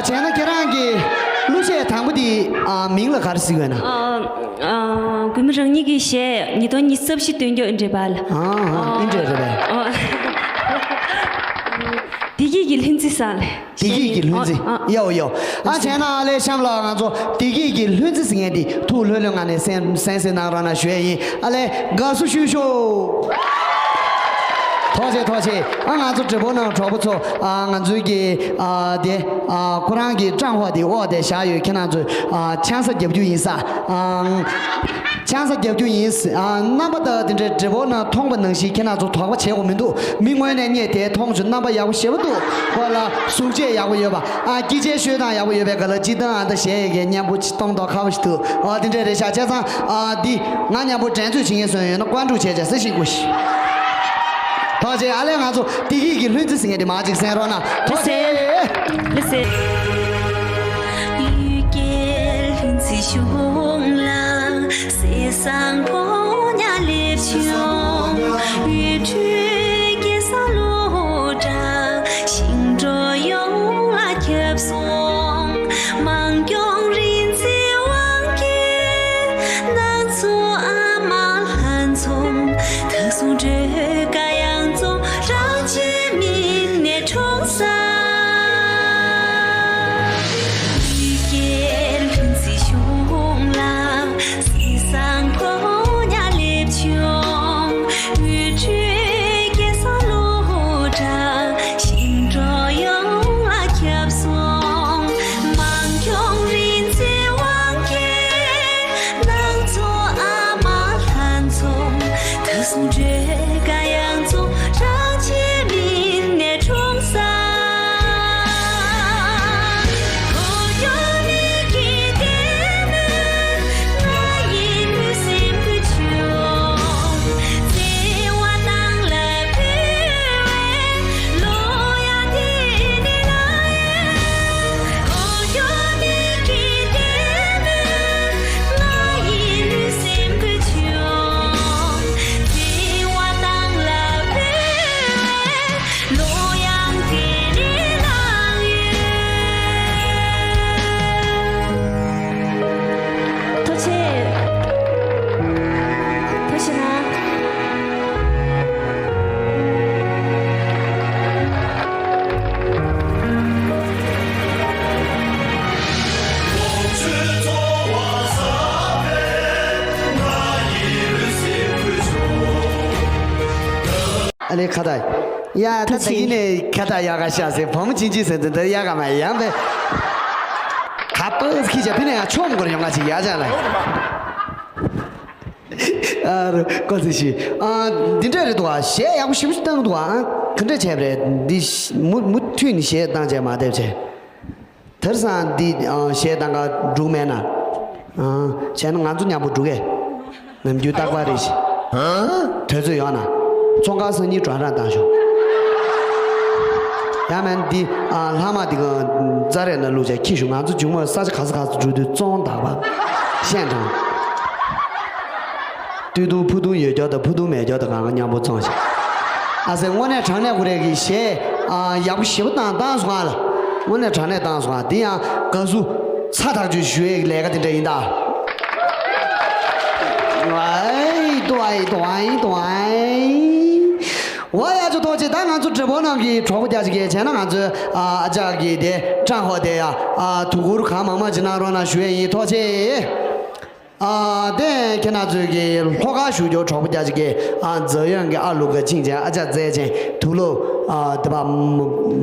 ཆེ། ཨ་བྱས་ན་ཁྱེད་རང་གི་ གླུ་གཞས་དང་པོ་དེ་ཨ་མིང་ལ་ག་རེ་ཟེར་དགོས་ན། ཨ་ཨ་གུས་མོ་རང་ཉིད་ཀྱི་གཞས་ཉིས་སྟོང་ཉི་ཤུ་རྩ་བཞི་སྟོན་རྒྱུ་འདྲེས་པ་ལ། ཨ་ཨ་ཨིན་འདྲེས་རེད་པས། ཨ། བདེ་སྐྱིད་ཀྱི་ལྷུན་རྩེ་ཟེར་ལེ། བདེ་སྐྱིད་ཀྱི་ལྷུན་རྩེ། ཨ་ཨ་ཡའོ་ཡའོ། ཨ་བྱས་ན་ཨ་ལས་གཤམ་ལ་ང་ཚོ་བདེ་སྐྱིད་ཀྱི་ལྷུན་རྩེ་ཟེར་མཁན་དེ་ཐུགས་ལྷོད་ལྷོད་ངང་ནས་གསན་གསན་གཟིགས་གནང་རོགས་གནང་ཞུ་ཡས་ཡིན། ཨ་ལས་དགའ་བསུ་ཞུ་ཤོག་ཐུགས་རྗེ་ཆེ་ཐུགས་རྗེ་ཆེ། ཨ་ང་ཚོ་འདྲེ་པོ་ནང་གྲོགས་པོ་ཚོ་ཨ་ང་ཚོའི་གི་ཨ་དེ་ཨ་ཁོ་རང་གི་ཀྲང་ཧོ་དེ་འོག་དེ་བཞག་ཡོད། ཁྱེད་རང་ཚོས་ཨ་ཆང་ས་རྒྱབ་རྒྱུ་ཡིན་ས། ཨ། ཆང་ས་རྒྱབ་རྒྱུ་ཡིན། ཨ་རྣམ་པ་དག་དེ་འདྲའི་འདྲེ་པོ་ནང་མཐོང་པ་ནང་བཞིན་ཁྱེད་རང་ཚོ་དོགས་པ་བྱེད་དགོས་མི་འདུག་མི་དངོས་གནས་རྙེད་དེ་མཐོང་བྱུང་། རྣམ་པ་ཡག་པོ་ཞེ་པོ་འདུག་ཁོ་ལ་གཟུགས་བྱད་ཡག་པོ་ཡོད་པ། ཨ་སྐྱིད་ཆེ་ཤོད་སྟངས་ཡག་པོ་ཡོད་པའི་ག་ལ་སྤྱིར་བཏང་ཨ་ད་གཞས་ཡི་གེ་མཉམ་པོ་ཅིག་གཏོང་མདོག་ཁ་པོ་ཞིག་འདུག་ཨ་དེ་འདྲའི་རེད་ཤག་བྱས་ཙང་ཨ་འདི་ང་མཉམ་པོ་འགྲན་རྩོད་བྱེད་མཁན་སུ་ཡོད་ན་བཀའ་འདྲི་བྱས་བྱས་ཟེར་ཞིག་དགོས་ཤིག་ཐུགས་རྗེ་ཆེ། ཨ་ལས་ང་ཚོ་བདེ་སྐྱིད་ཀྱི་ལྷུན་རྩེ་ཟེར་མཁན་དེ་མ་ཅིག་གསན་རོགས་གནང་། ཐུགས་རྗེ་ཆེ། ལགས་སེ། གཡུལ་རྒྱལ་ལྷུན་རྩེ་གཞུང་ལ། གསེར་སྲང་ཕོ་ཉ་སླེབས་བྱུང་། ཡུལ་གྲུའི་རྒྱལ་ས་གླུ་སྒྲ། ཞིང་འབྲོག་ཡོངས་ལ་ཁྱབ་སོང་། དམངས་སྐྱོང་རིག་འཛིན་དབང་གིས། ནག་ཚོ་ཨ་མ་ལྷན་འཛོམས། ད་གཟོད་འགྲོས་དགའ་ཡང་རྫོགས། རང་གཅེས་མིང་ནས་འཁྲུངས་ས། གཡུལ་རྒྱལ་ལྷུན་རྩེ་གཞུང་ལ། གསེར་སྲང་ཕོ་ཉ་སླེབས་བྱུང་། ཡུལ་གྲུའི་རྒྱལ་ས་གླུ་སྒྲ། ཞིང་འབྲོག་ཡོངས་ལ་ཁྱབ་སོང་། དམངས་སྐྱོང་རིག་འཛིན་དབང་གིས། ནག་ཚོ་ཨ་མ་ལྷན་འཛོམས། ད་གཟོད་འགྲོས་དགའ་ཡང་རྫོགས། རང་གཅེས་མིང་ནས་འཁྲུངས་ས། གོ་ཡོང་མི་གི་ལྟད་མོ། ང་ཡི་ལུས་སེམས་ཀྱི་ཆུ་བོ། བརྩེ་བ་གཏིང་ལ་ཕུལ་བའི་གླུ་དབྱངས་དེ་ནི་ལགས། གོ་ཡོང་མི་གི་ལྟད་མོ། ང་ཡི་ལུས་སེམས་ཀྱི་ཆུ་བོ། བརྩེ་བ་གཏིང་ལ་ཕུལ་བའི་གླུ་དབྱངས་དེ་ནི་ལགས་ཡོད། ཐུགས་རྗེ་ཆེ། ཐུགས་རྗེ་གནང་། ཨ་ལེ་ཁ་བཏགས། ཡ་ད་ད་ཡིན་ནས་ཁ་བཏགས་ཡག་ག་ཤ་ཟེར། བུ་མོ་ཆུང་ཆུང་ཟེར་དུས་འདི་ཡག་ག་མ་ཡང་པས། ཁ་པོ་ཁི་ཆ་ཕི་ནས་ཡང་ཆོམ་གོར་ཡོང་ག་ཅིག་ཡ་ཅག་ལ། ཨ་རུ་ཀོ་ཙི་ཤི། ཨ་འདི་འདྲ་རེད་འདུག་ཨ། གཞས་ཡག་པོ་ཞིབ་ཞིབ་བཏང་འདུག་ཨ། ག་འདྲ་བྱས་པ་རེད། འདི་མུ་མུ་མཐུད་ནས་གཞས་བཏང་བྱས་མ་བསྡད་བྱས། དེར་སང་འདི་ཨ་གཞས་བཏང་ག་འགྲུག་མེད་ན། ཨ་བྱས་ན་ང་ཚོ་མཉམ་པོ་འགྲུག་གས། ནམ་རྒྱུན་རྟག་པར་རེད་ཤི། དུས་ཚོད་ཡོད་ན། ཚོང་ཁང་སང་ཉིན་གྲོན་རང་བཏང་ཤོག་ཡང་མིན་འདི་ཨ་ལྷག་མ་འདི་ག་རྩ་རེད་ན་བླུགས་བྱས་ཁྱི་ཞུ། ང་ཚོ་མཇུག་མ་ས་ཆ་ག་ས་ག་ས་འགྲོ་དུས་བཙོང་དག་པ་ཤེས་དང་། སྟོད་ཐུང་ཕུ་ཐུང་ཡོད་རྒྱུ་དང་ཕུ་ཐུང་མེད་རྒྱུ་དང་གང་ག་མཉམ་པོ་བཙོང་ཤག་ཨ་ཟེར་དངོས་གནས་དྲང་གནས་ཁོ་རེ་གི་གཞས་ཨ་ཡག་པོ་ཞེ་པོ་བཏང་བཏང་སོང་ཨ་ལ། དངོས་གནས་དྲང་གནས་བཏང་སོང་ཨ། དེ་ཡང་དགའ་བསུ་ཚ་ཐག་ཆོད་ཞུ་ཡས་ཀྱི་ལས་ཀ་དེ་འདྲ་ཡིན་ད། ཨའི་ཏོ་ཨའི་ཏོ་ཨའི་ཏོ་ཨའི། ཝ་ཡ་ཅོ་ཐོག་ཅེ། ད་ང་ཚོ་འདྲེ་པོ་ནང་གི་གྲོགས་པོ་རྒྱ་ཆེ་གེ་བྱས་ན་ང་ཚོའི་ཨ་ཨ་ཅག་གི་དེ་ཀྲང་ཧོ་དེ་ཡ་ཨ་དུ་གུར་གང་མང་མང་ཅིག་གནང་རོགས་གནང་ཞུ་ཡས་ཡིན། ཐུགས་རྗེ་ཆེ། ཨ་དེ་ཁྱེད་རང་ཚོའི་གི་ལྷོ་ཁ་བཞུགས་རྒྱུ་གྲོགས་པོ་རྒྱ་ཆེ་གེ་ཨ་འཛའ་ཡོན་གི་ཨ་ལུ་ག་ཆིང་ཅན་ཨ་ཅག་ཙེ་ཅན་དུ་ལོ་ཨ་དེ་པ་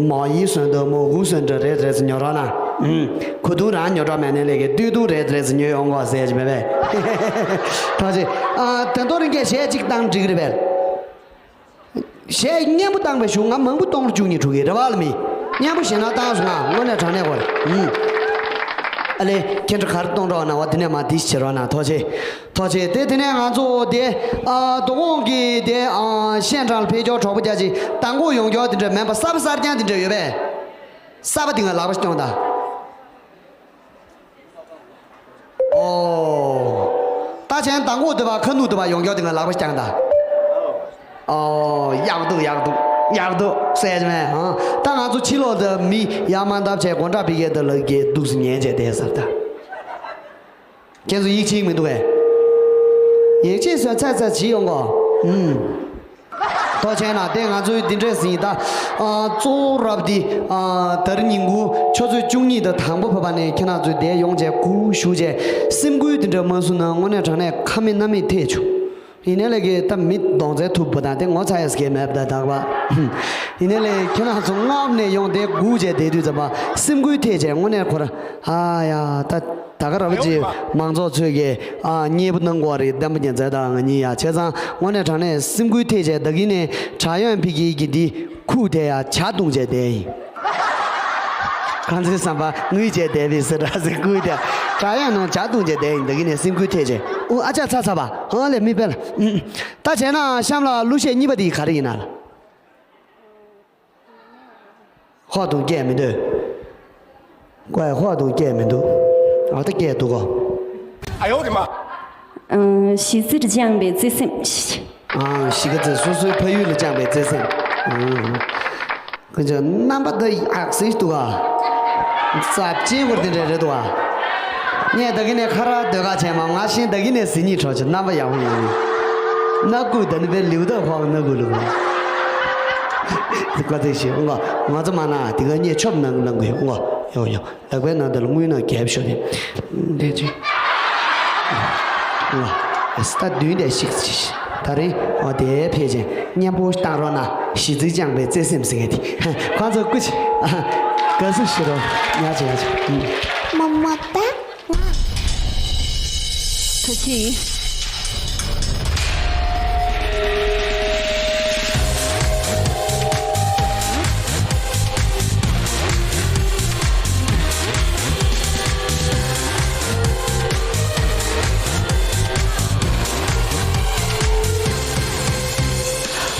མོ་ཡི་སོན་དུ་མོ་གུ་སོན་དུ་རེད་རེད་ཟེར་ཉོ་རོགས་གནང་། ཁུ་ཐུང་རང་ཉོ་གྲབས་མེད་ནའི་ལས་ཀའི་སྟོད་ཐུང་རེད་རེད་ཟེར་ཉོས་ཡོང་གོ་ཟེར་གྱི་མེད་པས། ཐུགས་རྗེ་ཆེ། ཨ་དོན་ཐོག་རིང་གས་གཞས་གཅིག་བཏང་འགྲིག་གི་རེད་པས། གཞས་སྙན་པོ་བཏང་པའི་གཞུག་ང་མང་པོ་གཏོང་རུ་བཅུག་ནས་འགྲོ་གི་རེད་བ་ལ་མི། སྙན་པོ་ཞེ་ན་བཏང་སོང་ང་། དངོས་གནས་དྲང་གནས་གོ་རེད། ཨུམ། ཨ་ལེ་ཁྱེད་ཚོ་ག་རེ་གཏོང་རོགས་གནང་བ་དེ་ནས་མ་དེ་བྱེད་རོགས་གནང་། ཐུགས་རྗེ་ཆེ། ཐུགས་རྗེ་ཆེ། དེ་དེ་ནས་ང་ཚོ་དེ་ཨ་དོ་དགོང་གི་དེ་ཨ་ཤན་ཀྲང་ལ་ཕེབས་རྒྱུ་གྲོགས་པོ་རྒྱ་ཆེ་མདང་དགོང་ཡོང་རྒྱུ་དེ་འདྲ་མིན་པ་གསར་པ་གསར་རྐྱང་དེ་འདྲ་ཡོད་པས། གསར་པ་དེ་ང་ལག་པ་སྐྱོང་དང་། ཨོ། ད་ཆེན་མདང་དགོང་དེ་བ་ཁ་ནུ་དེ་བ་ཡོང་རྒྱུ་དེ་ང་ལག་པ་བརྐྱངས་ད། ཨོ་ཡག་འདུག་ཡག་འདུག་ཡག་འདུག་ཟེར་གྱི་མེད་ཨང་། ད་ང་ཚོ་ཕྱི་ལོགས་དུ་མི་ཡར་མར་འདབ་བྱས་སྒོ་འགྲམ་ཕ་གི་དུ་ལག་གི་འདུག་སེ་ཉན་བྱས་བསྡད་ས་ད། ཁྱེད་ཚོ་ཡིད་ཆེས་མི་འདུག་གས། ཡིད་ཆེས་སོ་ཚ་ཚ་བྱེད་ཡོང་གོ། ཨུམ། ཐུགས་རྗེ་གནང་། དེ་ང་ཚོའི་འདི་འདྲས་ཟིན་ད། ཨ། གཙོ་བོ་རབ་འདི། ཨ། ད་རིང་ཉིན་གུང་ཆུ་ཚོད་བཅུ་གཉིས་དང་དང་པོ་ཕེབས་པ་ནས་ཁྱེད་རང་ཚོས་དེ་ཡོང་བྱས་སྒུག་བཞུགས་བྱས་སེམས་འགུལ་འདི་འདྲ་མ་བཟུང་ན་དངོས་གནས་དྲང་གནས་ཁ་མེད་སྣ་མེད་ཐེབས་བྱུང་། ཡིན་ནའི་ལས་ཀའི་ད་མི་གདོང་རྩལ་ཐུབ་པ་དང་དེ་ངོ་ཚ་ཡས་ཀྱི་མེད་པ་དང་དག་པ། ཡིན་ནའི་ལས་ཁྱེད་རང་ཚོ་སྔ་མོ་ནས་ཡོང་དེ་སྒུག་བྱས་བསྡད་དུས་ཙམ་པ་སེམས་འགུལ་ཐེབས་བྱས་དངོས་གནས་ཁོ་ར། ཨ་ཡ་ད། ད་ག་ར་བ་ཅི་མང་ཚོགས་ཚོས་ཀྱི་ཨ་མཉེས་པོ་གནང་དགོས་རེད། བདེན་པ་ཉན་མཛད་དང་ང་གཉིས་ཡ་བྱས་ཙང་དངོས་གནས་དྲང་གནས་སེམས་འགུལ་ཐེབས་བྱས་ད་གིན་ནས་དྲ་ཡོན་ཕི་གི་གི་འདི་ཁུག་དེ་ཡ་ཇ་བཏུང་བྱས་བསྡད་ཡིན། གང་ཚོའི་བསམ་པ་ངུས་བྱས་བསྡད་པའི་སེ་འདྲ་ཟེར་ཁུག་དེ་དྲ་ཡོན་ནང་ཇ་བཏུང་བྱས་བསྡད་ཡིན། ད་གིན་ནས་སེམས་འགུལ་ཐེབས་བྱས་ཨུ་ཨ་ཅག་ཚ་ཚ་བ་ཧང་ལས་མི་དཔེ་ལ་ད་བྱས་ན་གཤམ་ལ་གླུ་གཞས་གཉིས་པ་དེ་ག་རེ་ཡིན་ན་ལ། ཧོ་དུང་སྐད་མི་འདོད། ཀོའི་ཧོ་དུང་སྐད་མི་འདུག་ཨ་ད་སྐད་འདུག་གོ། ཨ་ཡོ་རི་མ། ཨང་། གཞིས་རྩེར་བཅངས་པའི་བརྩེ་སེམས། ཨང་། གཞིས་ཀ་རྩེ་སོ་སོའི་ཕ་ཡུལ་ལ་བཅངས་པའི་བརྩེ་སེམས། ཨང་། ཀུན་སྤྱོད་རྣམ་པ་འདི་ཡག་སྲིད་འདུག་ག་རྩ་ཅན་བོར་དེ་འདྲ་རེད་འདུག་ག་ངས་ད་གིན་ནས་ཁ་རག་ཟློས་གར་བྱས་མ་ང་བཞིན་ད་གིན་ནས་ཟིན་གཉིས་གྲོགས་ཆེ་རྣམ་པ་ཡག་པོ་ཡིན། སྣ་ཁུག་ད་ནི་པའི་ལིའུ་ད་ཕོག་སྣ་ཁུག་ལུག་ཀ་ཚེགས་ཤིག་ཨོ་ང་ཚོ་མ་ན་དེ་ག་གཉིས་ཆོབ་ནང་ནང་གི་ཨོ་ཡོ་ཡོ་ལག་པའི་ནང་དུ་ལ་དངུལ་ནང་རྒྱབ་ཤོག་དེ་དེ་ཅི་ཨོ་ས་ད་བདུན་དེ་ཤིག་ཅི་ད་རིང་ཨོ་དེ་ཕལ་ཆེར་མཉམ་པོ་བཏང་རོགས་ན་གཞིས་རྩེར་བཅངས་པའི་བརྩེ་སེམས་ཟེར་མཁན་དེ་ཁོང་ཚོ་སྐུ་ཅི་དགའ་བསུ་ཞུ་རོགས་ཉག་ཅི་ཉག་ཅི་མོ་མོ་ད། ཐུགས་རྗེ་ཆེ།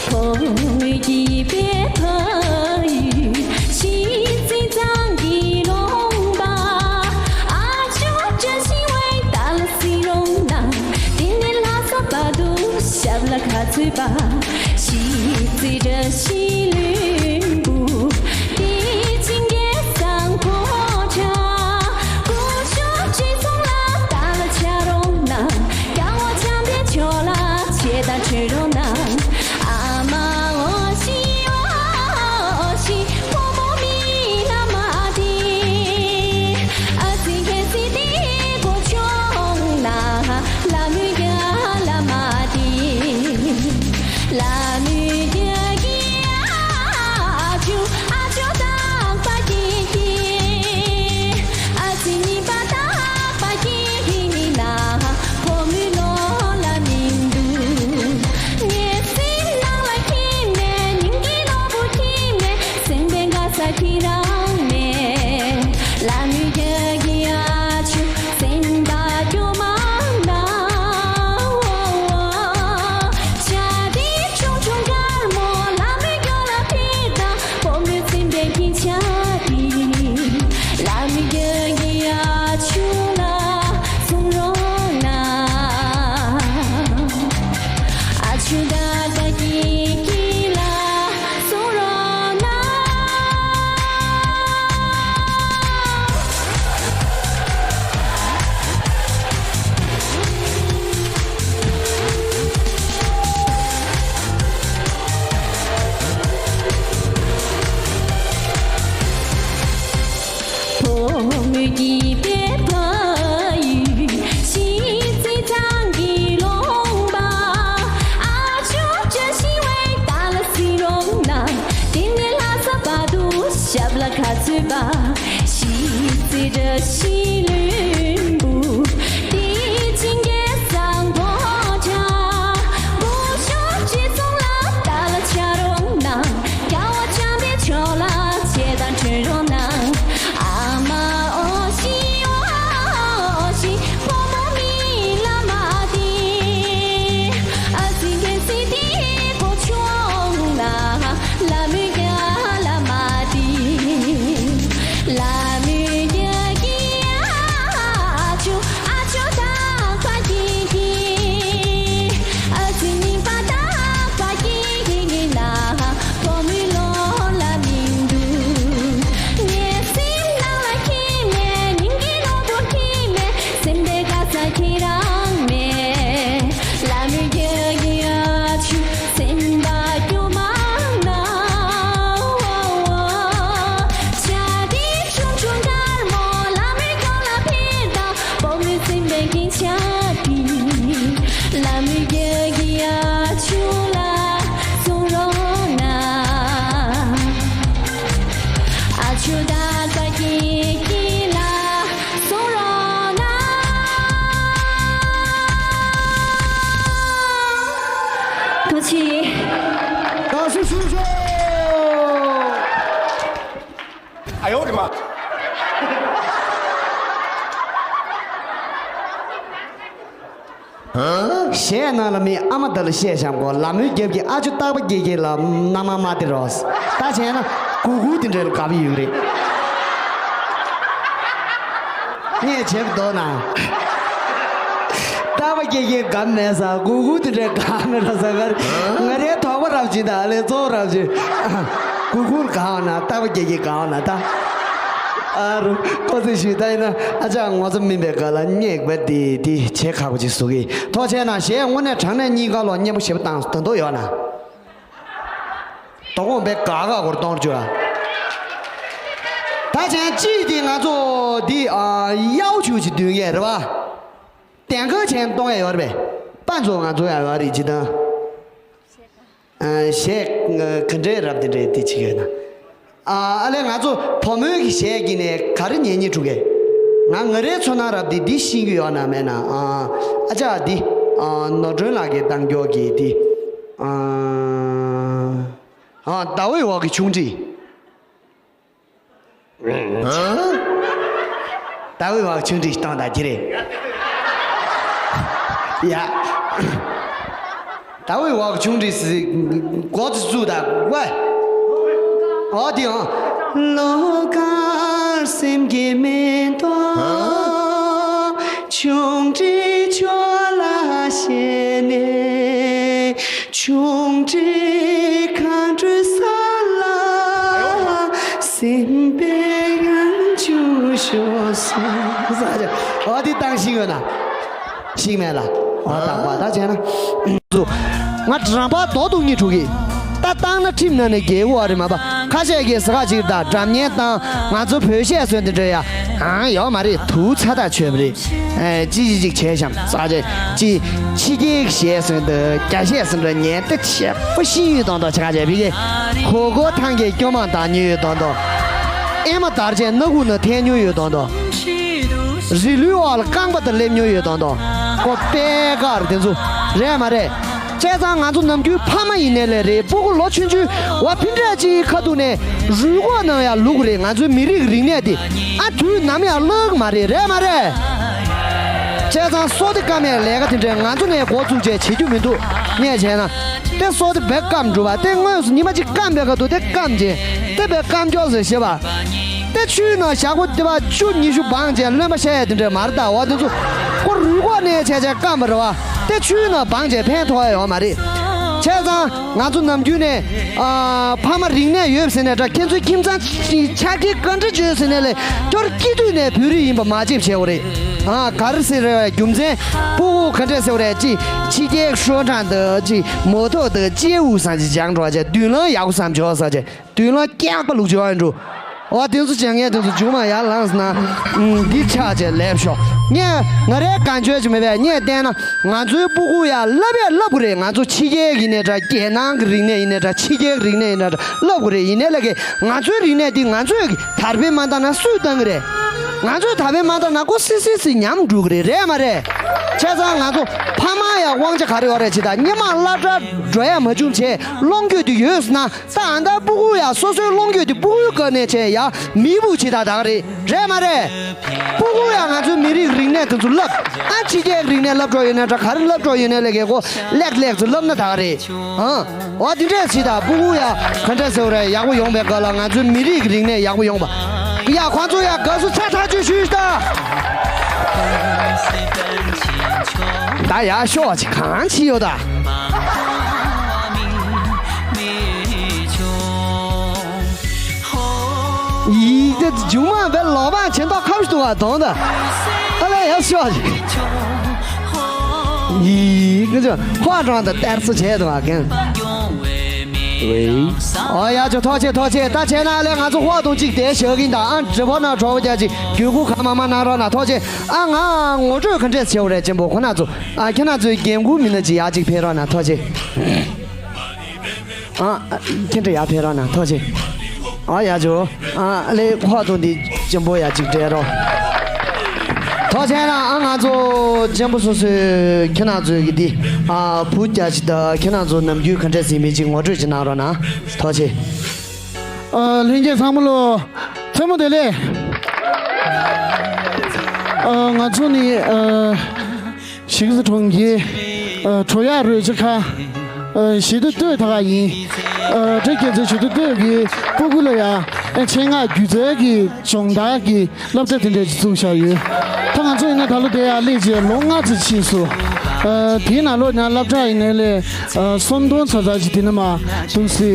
ཕོ་མོའི་སྐྱིད་པའི་ཕ་ཡུལ་གཞིས་རྩེ་གཙང་གི་ལུང་པ། ཨ་ཅོ་བཀྲ་ཤིས་འོད་ད་ལ་སྲིད་རོང་ན། དེ་ནས་ལྷ་ས་བར་དུ་ཞབས་ལ་ཁ་ཚུད་པ། གཞིས་རྩེ་བཀྲ་ཤིས་ལྷུན་པོ། དེ་ཕྱིན་སྐལ་བཟང་ཕོ་བྲང་། སྐུ་ཞབས་ཁྲི་སྲོང་ལ་ད་ལ་ཆ་རོང་ན། རྒྱལ་བ་བྱམས་པའི་ཕྱོགས་ལ་ཆེ་དང་ཁྲི་རོང་ན། ཨ་མ་འོ་ཤི་འོ་ཤི་ཕོ་མོ་མི་ལ་མ་དེ། ཨ་ཙི་ཁེ་སི་དེ་གོ་ཆོང་ན། ལ་མུ་ག་ལ་མ་དེ། ལ་མུ་ག་གི་ཨ་ཅུ་ཨ་ཅོ་དང་པ་དེ་དེ། ཨ་ཙི་གཉིས་པ་དང་པ་དེ་དེ་ནི་ན། ཕོ་མོའི་ལོ་ལ་མི་འདུག་ངའི་སེམས་ནང་ལ་ཁྱིམ་མེད། སྙིང་གི་ནོར་བུ་ཁྱིམ་མེད། སེམས་པའི་དགའ་ས་ཁྱེད་རང་མེད། ལ་མུ་ག་གི་ཨ་ཅུ་སེམས་པ་སྐྱོ་མ་ན། ཆ་དེ་ཆུང་ཆུང་དཀར་མོ་ལ་མུ་ག་ལ་ཕེབས་དང་། ཕོ་མོའི་སེམས་པའི་སྐྱིད་ཆ་དེ། ལ་མུ་ག་གི་ཨ་ཅུ་ལ་གསུང་རོགས་གནང་། ཨ་ཅུ་ད་ལྟ་སྐྱིད་སྐྱིད་ལ་གསུང་རོགས་གནང་། ཕོ་མོའི་སྐྱིད་པའི་ཕ་ཡུལ་གཞིས་རྩེ་གཙང་གི་ལུང་པ། ཨ་ཅོ་བཀྲ་ཤིས་འོད་ད་ལ་སྲིད་རོང་ན། དེ་ནས་ལྷ་ས་བར་དུ་ཞབས་ལ་ཁ་ཚུད་པ། གཞིས་རྩེ་བཀྲ་ཤིས་ལྷུན་པོ། དེ་ཕྱིན་སྐལ་བཟང་ཕོ་བྲང་། སྐུ་ཞབས་ཁྲི་སྲོང་ལ་ད་ལ་ཆ་རོང་ན། རྒྱལ་བ་བྱམས་པའི་ཕྱོགས་ལ་ཆེ་དང་ཁྲི་རོང་ན། ཨ་མ་འོ་ཤི་འོ་ཤི་ཕོ་མོ་མི་ལ་མ་དེ། ཨ་ཙི་ཁེ་སི་དེ་གོ་ཆུང་ན། ལ་མུ་ག་ལ་མ་དེ། ལ་མུ་ག་གི་ ཀྱི་ཆ་པི། ལ་མོའི་རྒྱབ་ཀྱི་ཨ་ཆུ་ལ་སོང་རོགས་གནང་། ཨ་ཆུ་དང་པ་ཀྱི་ཀྱི་ལ་སོང་རོགས་གནང་། ཐུགས་རྗེ་ཆེ། 掌声送上。哎呦我的妈！ གཞས་ནང་ལ་མི་ཨ་མ་དེ་ལ་བཤད་བཞག་གོ། ལ་མོའི་རྒྱབ་ཀྱི་ཨ་ཅོ་སྟག་པ་སྐྱེས་སྐྱེས་ལ་མནའ་མ་མ་སྟེར་རོགས། ད་བྱས་ན་གུ་གུ་དེ་འདྲ་ལ་དགའ་བོ་ཡོད་རེད། ངས་བྱེད་འདོད་ན། སྟག་པ་སྐྱེས་སྐྱེས་དགའ་མེད་ས། གུ་གུ་དེ་འདྲ་དགའ་མེད་ར་ས། ག་རེ། ང་རའི་དོགས་པ་རབ་ཅིག་ད་ལས་ཚོགས་རབ་ཅིག་གུ་གུ་ལ་དགའ་བ་ན་སྟག་པ་སྐྱེས་སྐྱེས་དགའ་བ་ན་ད། ཨ་རུ། ཁོ་ཚོས་ཞུས་ད་ཡིན་ན་ཨ་ཅག་ངོ་ཚ་མིན་པའི་སྒང་ལ་སྙེག་པ་དེ་དེ་བྱེད་ཁག་པོ་ཅིག་བཟོ་གི། ཐུགས་རྗེ་ཆེ་གནང་། གཞས་དངོས་གནས་དྲང་གནས་སྙིང་ག་ལོ་སྙན་པོ་ཞེ་པོ་བཏང་སོང་། ད་དུང་ཡོད་ན། དོ་དགོང་པའི་ག་ག་སྐོར་གཏོང་རྒྱུ་ལ། ད་ཆེན་གཅིག་དེ་ང་ཚོ་འདི་ཨ་ཡའུ་ཆུ་ཅིག་འདོན་གས་རེད་བ། དེང་ག་ཆེན་གཏོང་ཡ་ཡོད་རེད་པས། པ་ཚོ་ང་ཚོ་ཡ་ཡོད་རེད་ཅི་དང་། ཨ་གཞས་ག་འདྲའི་རབ་དེ་འདྲའི་དེ་བྱེད་ཀྱི་ཡོད་ན། ཨ་ཨ་ལས་ང་ཚོ་བུ་མོའི་གི་གཞས་ཀྱི་ནས་ག་རེ་ཉན་ཉན་འགྲོ་གས། ང་ང་རའི་ཚོར་སྣང་རབ་དེ་འདི་ཤེས་ཀྱི་ཡོད་ན་མེད་ན། ཨ་ཨ་ཅག་འདི་ཨ་ནོར་སྒྲོན་ལགས་ཀྱིས་བཏང་རྒྱུ་གི་འདི། ཨ་ཨ་ཟླ་བའི་འོག་གི་ཆུང་འདྲིས། ཟླ་བའི་འོག་ཆུང་འདྲིས་བཏང་ད་ཀྱི་རེད། ཡ། ཟླ་བའི་འོག་ཆུང་འདྲིས་སི་མགོ་ཙི་བཙུགས་ད་ཝེ། འོ་དེ་འོ། ལོ་ཀར་སེམས་ཀྱི་མེ་ཏོག་ཆུང་འདྲིས་ཆོ་ལ་ཞེ་ནས། ཆུང་འདྲིས་མཁའ་འགྲོའི་ས་ལ་སེམས་པའི་ཡང་ཆུ་ཤོར་སོང་། ཨོ་དེ་བཏང་ཤིང་ཡོད་ན། ཤིང་མེད་ལ། ཨོ་བཏང་བ་ད་བྱས་ན། ང་དྲན་པ་རྡོ་གཏོང་གི་འགྲོ་གི། ད་བཏང་ན་ཁྲིམས་ནང་ནས་རྒྱལ་བོ་བ་རེད་མ་པ། ཁ་ཤས་ཀྱིས་ཟ་ཁ་ཅིག་དང་འགྲམ་ཉལ་བཏང་། ང་ཚོ་བོད་གཞས་སོན་དེ་འདྲ་ཡ། ཨང་ཡོད་མ་རེད། དུག་ཚ་ཐག་ཆོད་པ་རེད། ཨེ་ཅི་ཅི་ཅིག་བྱས་ཤམ་ས་ཅེ་ཅི། ཕྱི་རྒྱལ་གཞས་སོན་དུ་རྒྱ་གཞས་སོན་དུ་ཉན་ཏེ་བྱས་པ་ཤི་ཡོད་དོན་དོ་ཆ་ཁ་བྱས་པི་ཀེ། གོ་གོ་ཐང་གི་སྐྱོ་མང་དང་ཉོ་ཡོད་དོན་དོ། ཨེ་མ་དར་ཅན་སྣ་ཁུག་ན་འཐེན་ཉོ་ཡོད་དོན་དོ། རི་ལུའི་འོག་ལ་རྐང་པ་དང་སླེབས་ཉོ་ཡོད་དོན་དོ། ཀོ་པད་ཀར་དེ་ཚོ་རེད་མ་རེད། བྱས་ཙང་ང་ཚོ་ནམ་རྒྱུན་ཕ་མ་ཡིན་ནའི་ལས་རེད། སྤུ་གུ་ལོ་ཆུང་ཆུང་བ་ཕི་འདྲ་ཅིག་ཁ་ཐུག་ནས་རུས་ཁོག་ནང་ཡང་བླུག་རེད། ང་ཚོའི་མི་རིགས་རིག་གནས་དེ་ཨ་དུས་ནམ་ཡང་བརླག་མ་རེད། རེད་མ་རེད། བྱས་ཙང་སོ་དེ་སྐམ་ཡས་ལས་ཀ་དེ་འདྲས་ང་ཚོ་ནས་འགོ་བཙུགས་བྱས་བྱེད་རྒྱུ་མི་འདུག་ངས་བྱས་ན་དེ་སོ་དེ་བེ་སྐམ་འགྲོ་བ་དེ་དངོས་སུ་ཉི་མ་གཅིག་སྐམ་པའི་ཁ་ཐུག་དེ་སྐམ་བྱས་དེ་བེ་སྐམ་སྐྱོག་ཟེར་ཞེས་པ། དེ་ཆུའི་ནང་ཞག་པོ་དེ་བ་བཅུ་ཉི་ཤུ་སྦངས་བྱས་རློན་པ་བཤད་ཡ་དེ་འདྲས་མ་རེད། ད་བ་དེ་ཚོ་ཁོ་རུས་ཁོག་ནས་བྱས་བྱས་སྐམ་པ་རེད་བ། དེ་ཆུའི་ནང་སྦངས་བྱས་ཕན་ཐོགས་ཡ་ཡོད་མ་རེད། བྱས་ཙང་ང་ཚོ་ནམ་རྒྱུན་ནས་ཨ་ཕ་མ་རིག་གནས་ཡོད་ཟེར་ནས་འདྲ། ཁྱེད་ཚོའི་ཁྱིམ་ཚང་ཆ་རྐྱེན་ག་འདྲ་བྱོས་ཟེར་ནས་ལས་སྐྱོར་སྐྱིད་དུས་ནས་བོད་རིགས་ཡིན་པ་མ་བརྗེད་བྱས་འོ་རེད། ཨ་ག་རེ་ཟེར་རེད་བས་རྒྱུ་མཚན་སྤུ་གུ་ག་འདྲས་ཟེར་བ་རེད། ཅི་ཕྱི་རྒྱལ་ཤོག་གྲངས་འདི་ཅི་མོ་ཐོག་འདི་ཅི་འུ་སང་ཅི་སྦྱང་འགྲོ་བ་ཅི་མདུན་ལམ་ཡག་པོ་བསམ་བྱོས་ས་ཅི། དུས་ལ་སྐྱག་པ་ལུག་ཅོ་ཨ་འགྲོ། འོ་དེ་ཚོ་བྱས་ངས་དེ་ཚོ་མཇུག་མ་ཡར་ལངས་ན། འདི་ཆགས་བྱས་ལེབ་ཤོག་ངས་ང་རའི་གང་བྱོས་ཅི་མེད་པས་ངས་བལྟས་ན་ང་ཚོའི་སྤུ་གུ་ཡ་བསླབ་ཡས་བསླབ་དགོས་རེད། ང་ཚོ་ཕྱི་རྒྱལ་ཡིན་ནའི་འདྲ་རྒྱལ་ནང་གི་རིག་གནས་ཡིན་ནའི་འདྲ་ཕྱི་རྒྱལ་གྱི་རིག་གནས་ཡིན་ནའི་འདྲ་བསླབ་དགོས་རེད། ཡིན་ནའི་ལ་གི་ང་ཚོའི་རིག་གནས་འདི་ང་ཚོས་གི་དར་སྤེལ་མ་བཏང་ན་སུས་བཏང་གི་རེད། ང་ཚོས་དར་སྤེལ་མ་བཏང་ན་ཁོ་སི་སི་སི་ཉམས་འགྲོ་གི་རེད། རེད་མ་རེད། བྱས་ཙང་ང་ཚོ་ཕ་མ་ཡ་དབང་ཆ་ག་རེ་ཡོད་རེད་ཅི་ད་སྙེ་མ་སླ་བྲ་འགྲོ་ཡ་མ་བྱུང་བྱས་ཀློང་རྒྱུད་དུ་ཡོད་ཟེར་ན། ད་ཨ་མདའ་སྤུ་གུ་ཡ་སོ་སོའི་ཀློང་རྒྱུད་དེ་སྤུ་གུའི་སྒང་ནས་བྱས་ཡ་མི་བུ་ཇི་ལྟར་དག་རེད། རེད་མ་རེད། སྤུ་གུ་ཡ་ང་ཚོའི་མི་རིགས་རིག་གནས་དེ་ཚོ་བསླབ། ཨ་ཕྱི་རྒྱལ་རིག་གནས་བསླབ་འགྲོ་ཡོད་ན་འདྲ་ག་རེ་བསླབ་འགྲོ་ཡོད་ན་ལས་ཀའི་གོ་ལེགས་ལེགས་ཚོ་བསླབ་ན་དག་རེད། ཨ་འོ་དེ་འདྲས་ཇི་ལྟར་སྤུ་གུ་ཡ་ག་འདྲས་ཟེར་བ་རེད། ཡག་པོ་ཡོང་བའི་སྐབས་ལ་ང་ཚོའི་མི་རིགས་རིག་གནས་ཡག་པོ་ཡོང་བ། ཡ་ཁོང་ཚོ་ཡ་དགའ་བསུ་ཚ་ཐག་ཆོད་ཞུས་ཤིག་ད། ད་ཡར་ཤོག་ཅིག་གང་ཅི་ཡོད་ད། ཡིག་དེ་མཇུག་མ་བས་ལོག་པ་བྱེད་མདོག་ཁ་བྱེད་འདུག་བ་དོན་དུ། ཨ་ལས་ཡར་ཤོག་ཅིག་ཡིག་དེ་ཅོ་ཧོ་ཀྲང་དུ་གཏེར་སུ་བྱས་འདུག་བ་གན། ཝེ། ཨོ་ཡ་ཅོ་ཐུགས་རྗེ་ཆེ་ཐུགས་རྗེ་ཆེ། ད་བྱས་ན་ཨ་ལས་ང་ཚོ་ཧོ་དུང་གཅིག་དེ་བཞག་གིན་ད་ཨ་འདྲི་བོ་ན་གྲོགས་པོ་རྒྱ་ཅིག་རྒྱུད་སྐུ་ག་མ་མ་གནང་རོགས་ན་ཐུགས་རྗེ་ཆེ། ཨ་ང་ངོ་སྤྲོད་ག་འདྲས་བྱེད་དགོས་རེད་ཅན་པོ་ཁོ་ན་ཚོ་ཨ་ཁྱེད་ན་ཚོའི་འགན་འཁུར་མི་སྣ་ཅིག་ཡ་ཅིག་ཕེབས་རོགས་ན་ཐུགས་རྗེ་ཆེ། ཨ། ཁྱེད་འདྲ་ཡར་ཕེབས་རོགས་གནང་ཐུགས་རྗེ་ཆེ། ཨ་ཡ་ཇོ། ཨ་ལེ་ཁོ་དང་འདི་གཅེན་པོ་ཡ་གཅིག་སྤྲད་རོགས། ཐུགས་རྗེ་ཆེ་ན་ཨ་ང་ཚོ་གཅེན་པོ་སོ་སོའི་ཁྱེད་རང་ཚོའི་གི་འདི་ཨ་བུ་རྒྱ་ཆེ་ད་ཁྱེད་རང་ཚོ་ནམ་རྒྱུན་ག་འདྲས་ཟིན་མིན་ཅིག་ངོ་སྤྲོད་ཅིག་གནང་རོགས་གནང་ཐུགས་རྗེ་ཆེ། ཨ་ལྷན་རྒྱས་ཚང་མ་ལོ། མཚན་མོ་བདེ་ལེགས། ཨ་ང་ཚོ་ནི་ཨ། གཞིས་རྩེ་གྲོང་ཁྱེར། ཨ་གྲོ་ཡག་རོལ་ཆ་ཁ། ཨ་ཞི་བདེ་སྟོད་ད་ག་ཡིན། ཨ་བཀྲ་རྒྱལ་མཚན་ཞི་བདེ་སྟོད་ཀྱི་སྤུ་གུ་ལ་ཡ། ཨ་ཆེད་མངགས་སྒྱུ་རྩལ་གྱི་སྦྱོང་བརྡར་གྱི་སློབ་གྲྭ་དེ་འདྲ་ཞིག་བཙུགས་བཞག་ཡོད། ད་ང་ཚོ་ཡིན་ན་ད་ལོ་དེ་ཡ་སླེབས་རྗེས་ལོ་ལྔ་ཙམ་ཕྱིན་སོང་། ཨ་དེའི་ནང་ལོགས་ན་སློབ་གྲྭ་ཡིན་ནའི་ལས་ཨ་སུམ་སྟོང་ཙམ་ཙམ་ཞིག་དེ་ནས་མར་འདུག་སེ་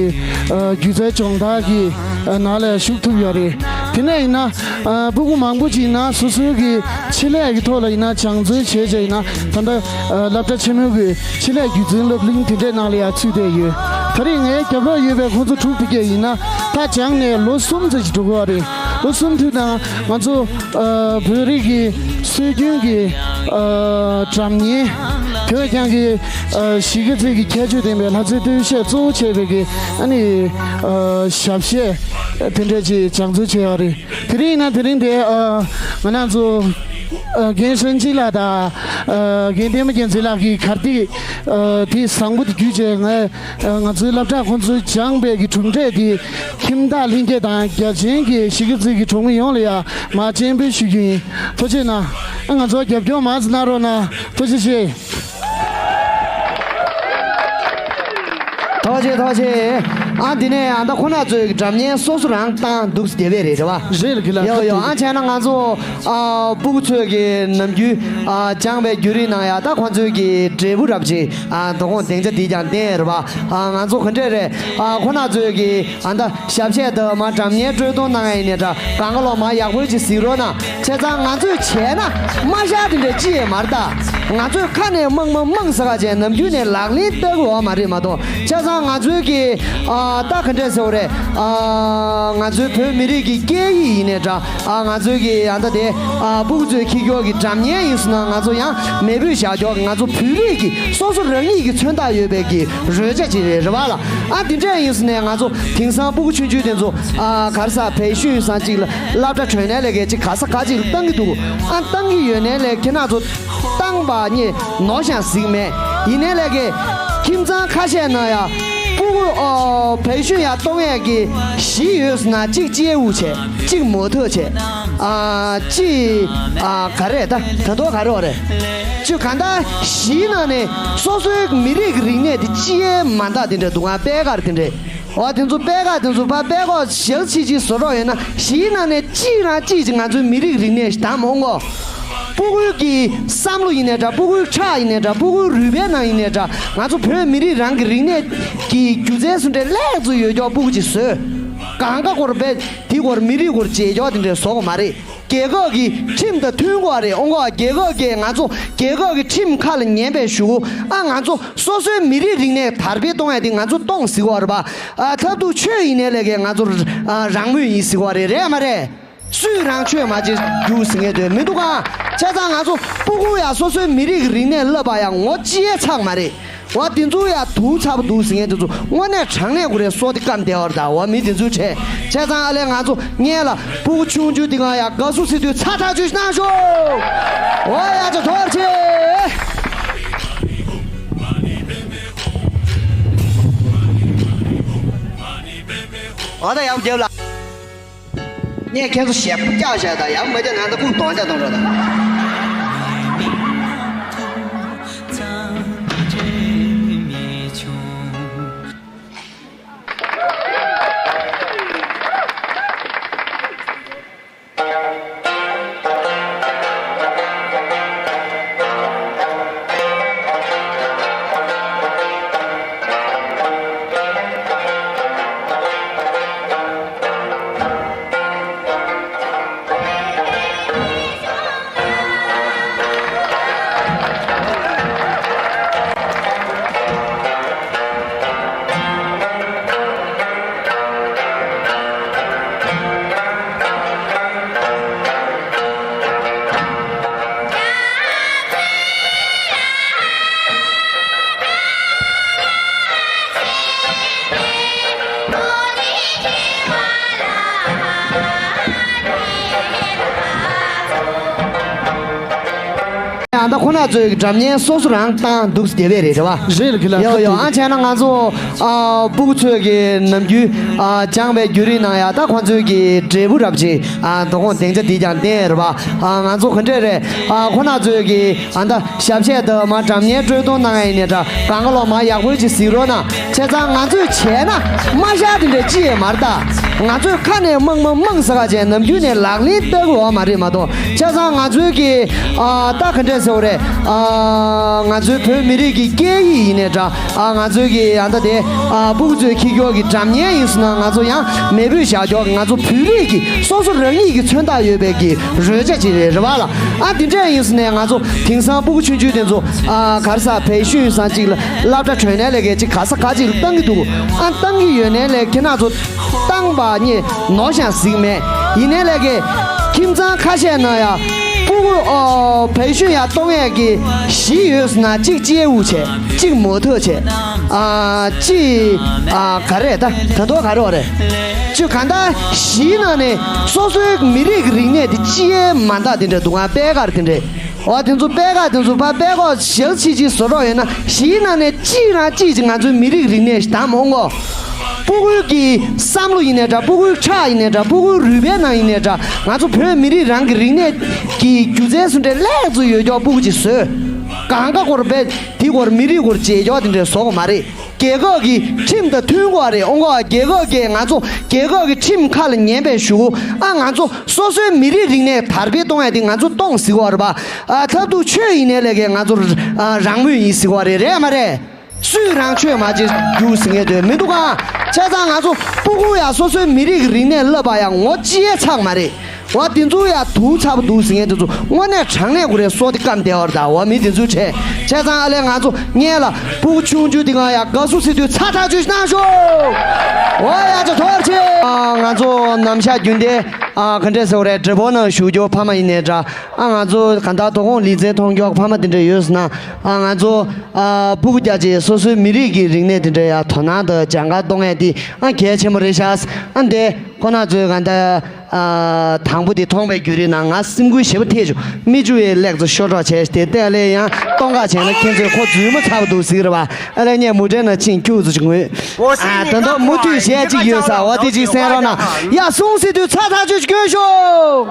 ཨ་སྒྱུ་རྩལ་སྦྱོང་བརྡར་གྱི་ཨ་ནང་ལ་ཞུགས་ཐུབ་ཡོད་རེད། དེ་ནས་ཡིན་ན། ཨ་སྤུ་གུ་མང་པོ་ཅིག་ཡིན་ན་སོ་སོའི་གི་ཆེད་ལས་ཀྱི་ཐོག་ལ་ཡིན་ན་སྦྱང་བརྩོན་བྱས་བྱས་ཡིན་ན་ད་ལྟ་ཨ་སློབ་གྲྭ་ཆེན་མོའི་གི་ཆེད་ལས་རྒྱུན་འཛིན་སློབ་གླིང་དེ་འདྲའི་ནང་ལ་ཡང་ཚུད་བསྡད་ཡོད། ད་རེས་ངའི་རྒྱབ་ལོགས་ཡོད་པའི་ཁོང་ཚོ་དྲུག་དེ་གས་ཡིན་ན་ད་སྦྱངས་ནས་ལོ་གསུམ་ཙམ་ཞིག་འགྲོ་གི་ཡོད་རེད། ལོ་གསུམ་དུས་ནང་ང་ཚོ་ཨ་བོད་རིགས་ཀྱི་སྲོལ་རྒྱུན་གྱི་ཨ་སྒྲ་སྙན་དེ་བས་ཀྱང་གི་ཨ་གཞིས་ཀ་རྩེ་གི་ཁྱད་ཆོས་ལྡན་པའི་ལྷ་རྩེ་སྟོད་གཞས་གཙོ་བོ་བྱས་པའི་གི་ཨ་ནི་ཨ་ཞབས་གཞས་དེ་འདྲ་ཅིག་སྦྱང་བརྩོན་བྱས་ཡོད་རེད། དེ་རིང་ཡིན་ན་དེ་རིང་དེ་ཨ་ང་རང་ཚོ་ཨ་རྒན་ཧྲན་ཅི་ལགས་དང་ཨ་རྒན་བསྟན་པ་རྒྱལ་མཚན་ལགས་ཀྱིས་གར་སྟེགས་ཨ་དེ་བཟང་པོ་དེ་བརྒྱུད་བྱས་ང་ཨ་ང་ཚོའི་སློབ་གྲྭ་ཁོང་ཚོས་སྦྱངས་པའི་གི་གྲུབ་འབྲས་དེ་ཁྱིམ་བདག་ལྷན་རྒྱས་དང་རྒྱ་ཆེན་གྱི་གཞིས་ཀ་རྩེ་གི་གྲོང་མི་ཡོངས་ལ་ཡང་མར་སྤྱན་འབུལ་ཞུ་རྒྱུ་ཡིན། ཐུགས་རྗེ་གནང་། ཨ་ང་ཚོ་རྒྱབ་སྐྱོར་མང་ཙམ་གནང་རོགས་གནང་། ཐུགས་རྗེ་ཆེ། ཐུགས་རྗེ་ཐུགས་རྗེ། ཨ་འདི་ནས་ཨ་ད་ཁོ་ན་ཚོའི་སྒྲ་སྙན་སོ་སོ་རང་བཏང་འདུག་སྟེ་བས་རེད་རེད་བ། རེད་ལ་གི་ལ་ཡོ་ཡོ་ཨ་བྱས་ན་ང་ཚོ་ཨ་སྤུ་གུ་ཚོས་ཀྱི་ནམ་རྒྱུན་ཨ་སྦྱངས་པའི་བརྒྱུད་རིམ་ནང་ཡ་ད་ཁོ་ཚོས་ཀྱི་འབྲས་བུ་རབ་ཅིག་ཨ་དོ་དགོང་སྡིངས་ཆ་འདི་ཀྱང་བསྟན་རེད་བ། ཨ་ང་ཚོ་ག་འདྲས་རེད། ཨ་ཁོ་ན་ཚོས་ཀྱི་ཨ་ད་ཞབས་གཞས་དུ་མ་སྒྲ་སྙན་དཀྲོལ་གཏོང་གནང་ཡ་ཡིན་ནའི་འདྲ་གང་ག་ལོ་མ་ཡག་པོ་ཅིག་གཟིགས་རོགས་གནང་། བྱས་ཙང་ང་ཚོས་བྱས་ན་མ་ཤར་དེ་འདྲ་ཅི་ཡང་མ་རེད་ད། ང་ཚོས་ཁ་ནས་མང་མང་མང་ཟེར་ག་བྱས་ནམ་རྒྱུན་ནས་ལག་ལེན་བསྟར་གི་ཡོད་མ་རེད་མ་གཏོགས། བྱས་ཙང་ང་ཚོའི་གི་ཨ་ད་ག་འདྲས་ཟེར་བ་རེད། ཨ་ང་ཚོའི་བོད་མི་རིགས་ཀྱི་སྐད་ཡིག་ཡིན་ནའི་འདྲ། ཨ་ང་ཚོའི་གི་ཨ་ད་དེ་ཨ་སྤུ་གུ་ཚོའི་ཁྱི་སྐྱོར་གྱི་སྒྲ་སྙན་ཡིན་སོང་ན་ང་ཚོ་ཡང་མེ་བོད་བཞག་སྐྱོར་གྱི་ང་ཚོ་བོད་རིགས་ཀྱི་སོ་སོ་རང་ཉིད་ཀྱི་མཚོན་རྟགས་ཡོད་པའི་གི་རོལ་ཆ་ཅིག་རེད་རེད་བ་ལ། ཨ་དེ་འདྲས་ཡིན་སོང་ནས་ང་ཚོ་དེང་སང་སྤུ་གུ་ཆུང་ཆུང་དེ་ཚོ་ཨ་ག་རེ་ཟ་བེད་ཤུན་སང་གཅིག་ལ་སློབ་གྲྭ་གྲོལ་ནས་ལས་ཀའི་ཅིག་ག་ས་ག་ཅིག་ལ་བཏང་གི་འདུག་ཨ་བཏང་གི་ཡོད་ནའི་ལས་ཁྱེད་རང་ཚོ་བཏང་པ་ཉིད་ནོར་ཞང་གཟིགས་མེད། ཡིན་ནའི་ལས་ཀའི་ཁྱིམ་ཚང་ཁ་ཤས་ནང་ཡ་སྤུ་གུ་ཨོ་བེད་ཤུན་ཡ་གཏོང་ཡས་ཀྱི་གཞི་ཡོད་ཟེར་ན་གཅིག་སྐྱེས་དབུགས་བྱས། གཅིག་མོ་ཐོག་བྱས། ཨ་གཅིག་ཨ་ག་རེ་ད་ད་དོ་ག་རེ་བ་རེད། གཅིག་ག་ད་གཞིའི་ནང་ནས་སོ་སོའི་མི་རིགས་ཀྱི་རིག་གནས་དེ་སྤྱི་ཡའི་མ་འདག་དེ་འདྲ་འདུག་ང་པད་དཀར་དེ་འདྲས། འོ་དེ་ཚོ་པད་དཀར་དེ་ཚོ་ཕར་པད་ཀོག་ཞག་ཕྱི་ཕྱི་བཟོ་རོགས་ཡོད་ན་གཞིའི་ནང་ནས་གཅིག་རང་གཅིག་ཅིག་ང་ཚོའི་མི་རིགས་རིག་གནས་ཤིག་དམ་འོང་གོ། སྤུ་གུའི་གི་བསམ་བློ་ཡིན་ནའི་འདྲ། སྤུ་གུའི་ཁྲག་ཡིན་ནའི་འདྲ། སྤུ་གུའི་རུས་པའི་ནང་ཡིན་ནའི་འདྲ། ང་ཚོ་བོད་མི་རིགས་རང་གི་རིག་གནས་ཀྱི་སྒྱུ་རྩལ་སུ་འདྲའི་ལེགས་ཚོ་ཡོད་ཀྱོག་སྤུ་གུ་ཅིག་བཟོས། གང་ག་སྐོར་བས་དེ་སྐོར་མི་རིགས་སྐོར་བརྗེད་ཀྱོག་དེ་འདྲའི་བཟོ་གོ་མ་རེད། རྒྱལ་ཁབ་ཀྱི་ཁྲིམས་དང་མཐུན་དགོས་རེད། ཨོང་གོ་རྒྱལ་ཁབ་ཀྱི་ང་ཚོ་རྒྱལ་ཁབ་ཀྱི་ཁྲིམས་ཁ་ལ་ཉན་པའི་གཞུག་གུ་ཨ་ང་ཚོ་སོ་སོའི་མི་རིགས་རིག་གནས་དར་སྤེལ་གཏོང་ཡ་དེ་ང་ཚོ་གཏོང་ཟིག་བར་བ། ཨ་ཐབས་སྡུག་ཆོས་ཡིན་ནའི་ལས་ཀའི་ང་ཚོ་ཨ་རང་མོས་ཡིན་ཟིག་བ་རེད། རེད་མ་རེད། སུས་རང་ཆོས་མ་བྱེད་རྒྱུ་ཟེར་མཁན་དེ་མི་འདུག་ག་བྱས་ཙང་ང་ཚོ་སྤུ་གུ་ཡ་སོ་སོའི་མི་རིགས་རིག་གནས་བསླབ་པ་ཡ་ངོ་ཅི་ཡས་ཚག་མ་རེད། བ་དེ་ཚོ་ཡ་དུག་ཚ་པོ་འདུག་ཟེར་མཁན་དེ་ཚོ་དངོས་གནས་དྲང་གནས་ཁོ་རའི་སོ་དེ་སྐམ་བསྡད་བར་ད་བ་མི་དེ་ཚོའི་གྲས། བྱས་ཙང་ཨ་ལས་ང་ཚོ་སྔན་ལ་སྤུ་གུ་ཆུང་ཆུང་དེ་གང་ཡ་དགའ་བསུ་ཟེར་དུས་ཚ་ཐག་ཆོད་གནང་ཤོག་འོ་ཡ་ཅོ་ཐོར་ཆེ། འོ་ད་ཡང་རྒྱབ་ལ། ངས་ཁྱེད་ཚོ་ཞེ་པོ་བཀྱག་བཞག་དང་ཡང་མ་བརྒྱབ་ན་ད་ཁུངས་གདོང་ཆ་གཏོང་རོགས་དང་། ཁོ་ན་ཚོའི་འགྲམ་ཉན་སོ་སོ་རང་བཏང་འདུག་བསྡད་པས་རེད། རེད་བ། རེད་ལ་ཁི་ལ་ཡོ་ཡོ། ཨ་བྱས་ན་ང་ཚོ་ཨ་སྤུ་གུ་ཚོས་ཀྱི་ནམ་རྒྱུན་ཨ་སྦྱངས་པའི་བརྒྱུད་རིམ་ནང་ཡ་ད་ཁོང་ཚོའི་གི་འབྲས་བུ་རབ་ཅིག་ཨ་དོ་དགོང་སྡིངས་ཆ་འདི་ཀྱང་བསྟན་རེད་བ། ཨ་ང་ཚོ་ག་འདྲས་རེད། ཨ་ཁོ་ན་ཚོས་ཀྱི་ཨ་ད་ཞབས་ཕྱི་དུ་མ་འགྲམ་ཉན་སྤྲོད་གཏོང་གནང་ཡ་ཡིན་ནའི་འདྲ། གང་ག་ལོ་མ་ཡག་པོ་ཅིག་གཟིགས་རོགས་གནང་། བྱས་ཙང་ང་ཚོས་བྱས་ན་མ་ཤར་དེ་འདྲ་ཅི་ཡང་མ་རེད་ད། ང་ཚོས་ཁ་ནས་མང་མང་མང་ཟེར་ག་བྱས་ནམ་རྒྱུན་ནས་ལག་ལེན་བསྟར་དགོས་པ་མ་རེད་མ་གཏོགས། བྱས་ཙང་ང་ཚོའི་གི་ཨ་ད་ག་འདྲས་ཟེར་བ་རེད། ཨ་ང་ཚོའི་བོད་མི་རིགས་ཀྱི་སྐད་ཡིག་ཡིན་ནའི་འདྲ། ཨ་ང་ཚོའི་གི་ཨ་ད་དེ་ཨ་སྤུ་གུ་ཚོའི་ཁྱི་སྐྱོག་གི་འགྲམ་ཉན་ཡིན་སོང་ན་ང་ཚོ་ཡང་མེས་པོས་བཞག་ཀྱོག་གི་ང་ཚོ་བོད་རིགས་ཀྱི་སོ་སོ་རང་ཉིད་ཀྱི་མཚོན་རྟགས་ཡོད་པའི་གི་རོལ་ཆ་ཅིག་རེད། རེད་བ་ལ། ཨ་དེ་འདྲས་ཡིན་སོང་ནས་ང་ཚོ་དེང་སང་སྤུ་གུ་ཆུང་ཆུང་དེ་ཚོ་ཨ་ག་རེ་ཟ་བེད་ཤུན་སང་ཅིག་ལ་སློབ་གྲྭ་གྲོལ་ནས་ལས་ཀའི་ཅིག་ག་ས་ག་ཅིག་ལ་བཏང་གི་འདུག་ཨ་བཏང་གི་ཡོད་ནའི་ལས་ཁྱེད་རང་ཚོ་བཏང་པ་ཉིད་ནོར་ཞིག་གཟིགས་མེད། ཡིན་ནའི་ལས་ཀའི་ཁྱིམ་ཚང་ཁ་ཤས་ནང་ཡ་སྤུ་གུ་ཨོ་བེད་ཤུན་ཡ་གཏོང་ཡས་ཀྱི་གཞི་ཡོད་སོང་ན་གཅིག་སྐྱེས་དབུགས་བྱས། གཅིག་མོ་ཐོག་བྱས། ཨ་གཅིག་ཨ་ག་རེ་ད་ད་དོ་ག་རེ་བ་རེད། ཅིག་གང་ལྟར་གཞིའི་ནང་ནས་སོ་སོའི་མི་རིགས་ཀྱི་རིག་གནས་དེ་ཅི་ཡས་མ་འདག་དེ་འདྲ་འདུག་ཨ་པད་དཀར་དེ་འདྲས། འོ་དེ་ཚོ་པད་དཀར་དེ་ཚོ་ཕར་པད་ཀོག་ཞལ་ཕྱིས་ཕྱིས་བཟོ་རོགས་ཡོད་ན་གཞིའི་ནང་ནས་གཅིག་རང་གཅིག་ཅིག་ང་ཚོའི་མི་རིགས་རིག་གནས་ཤིག་དམ་འོང་གོ། སྤུ་གུའི་གི་བསམ་བློ་ཡིན་ནའི་འདྲ། སྤུ་གུའི་ཁྲག་ཡིན་ནའི་འདྲ། སྤུ་གུའི་རུས་པའི་ནང་ཡིན་ནའི་འདྲ། ང་ཚོ་བོད་མི་རིགས་རང་གི་རིག་གནས་ཀྱི་སྒྱུ་རྩལ་སུ་འདྲའི་ལེགས་ཚོ་ཡོད་ཀྱོག་སྤུ་གུ་ཅིག་བཟོས། གང་ག་སྐོར་བས་དེ་སྐོར་མི་རིགས་སྐོར་བརྗེད་ཀྱོག་དེ་འདྲའི་བཟོ་གོ་མ་རེད། རྒྱལ་ཁབ་ཀྱི་ཁྲིམས་དང་མཐུན་དགོས་རེད། ཨོང་གོ་རྒྱལ་ཁབ་ཀྱིས་ང་ཚོ་རྒྱལ་ཁབ་ཀྱི་ཁྲིམས་ཁ་ལ་ཉན་པའི་གཞུག་གུ་ཨ་ང་ཚོ་སོ་སོའི་མི་རིགས་རིག་གནས་དར་སྤེལ་གཏོང་ཡ་དེ་ང་ཚོ་གཏོང་ཟེར་གོ་རེད་པ། ཨ་ཐབས་སྡུག་ཆོས་ཡིན་ནའི་ལས་ཀའི་ང་ཚོ་ཨ་རང་མོས་ཡིན་ཟེར་གོ་རེད། རེད་མ་རེད། སུས་རང་ཆོས་མ་བྱེད་རྒྱུ་ཟེར་མཁན་དེ་མི་འདུག་ག་བྱས་ཙང་ང་ཚོ་སྤུ་གུ་ཡ་སོ་སོའི་མི་རིགས་རིག་གནས་བསླབ་པ་ཡ་ངོ་ཅི་ཡས་ཚག་མ་རེད། འོ་དེ་ཚོ་ཡ་དུག་ཚ་པོ་འདུག་ཟེར་མཁན་དེ་ཚོ་དངོས་གནས་དྲང་གནས་ཁོ་རའི་སྲོག་དེ་སྐམ་བསྡད་པ་རེད་ད། འོ་མི་དེ་ཚོའི་གྲས། བྱས་ཙང་ཨ་ལས་ང་ཚོ་སྔན་ལ་སྤུ་གུ་ཆུང་ཆུང་དེ་གང་ཡ་དགའ་བསུ་ཟེར་དུས་ཚ་ཐག་ཆོད་གནང་ཤོག་འོ་ཡ་ཅོ་ཐོར་ཆེ། ཨ་ང་ཚོ་ནམ་ཞག་རྒྱུན་ལྡན་ཨ་ག་འདྲས་ཟེར་བ་རེད། འབྲས་སྤུངས་ནང་བཞུགས་རྒྱུ་ཕ་མ་ཡིན་ནའི་འདྲ། ཨ་ང་ཚོ་གང་ལྟར་དོ་དགོང་ལེ་ཚན་མཐོང་རྒྱུ་ཕ་མ་དེ་འདྲ་ཡོད་སོང་ན་ཨ་ང་ཚོ་ཨ་སྤུ་གུ་རྒྱ་ཆེ་སོ་སོའི་མི་རིགས་ཀྱི་རིག་གནས་དེ་འདྲ་ཡ་དོ་སྣང་དང་སྦྱང་བརྡར་གཏོང་ཡས་དེ་ཨ་གལ་ཆེན་པོ་རེད་ཤག་ཨ་འདི་ཁོ་ན་ཚོས་གང་ལྟར་ཨ་དང་པོ་དེ་མཐོང་བའི་བརྒྱུད་རིམ་ནང་ང་སེམས་འགུལ་ཞེ་པོ་ཐེབས་བྱུང་། མིག་ཆུ་ཡིས་ལེགས་ཚོ་ཤོར་གྲབས་བྱས་ཏེ་དེ་ལས་ཡང་གཏོང་ག་བྱས་ན་ཁྱེད་ཚོས་ཁོ་རྫུན་མ་ཚ་པོ་འདུག་ཟེར་གི་རེད་པ། ཨ་ལས་ངས་མུ་འབྲེལ་ནང་ཕྱིན་ཁྱུག་ཙམ་ཅིག་ངུས། ཨ་ད་དུང་མུ་མཐུད་གཞས་གཅིག་ཡོད་ས་འོ་དེ་གཅིག་གསན་རོགས་གནང་། ཡ་སོང་ཟེར་དུས་ཚ་ཐག་ཆོད་ཅིག་སྐྱོན་ཤོག་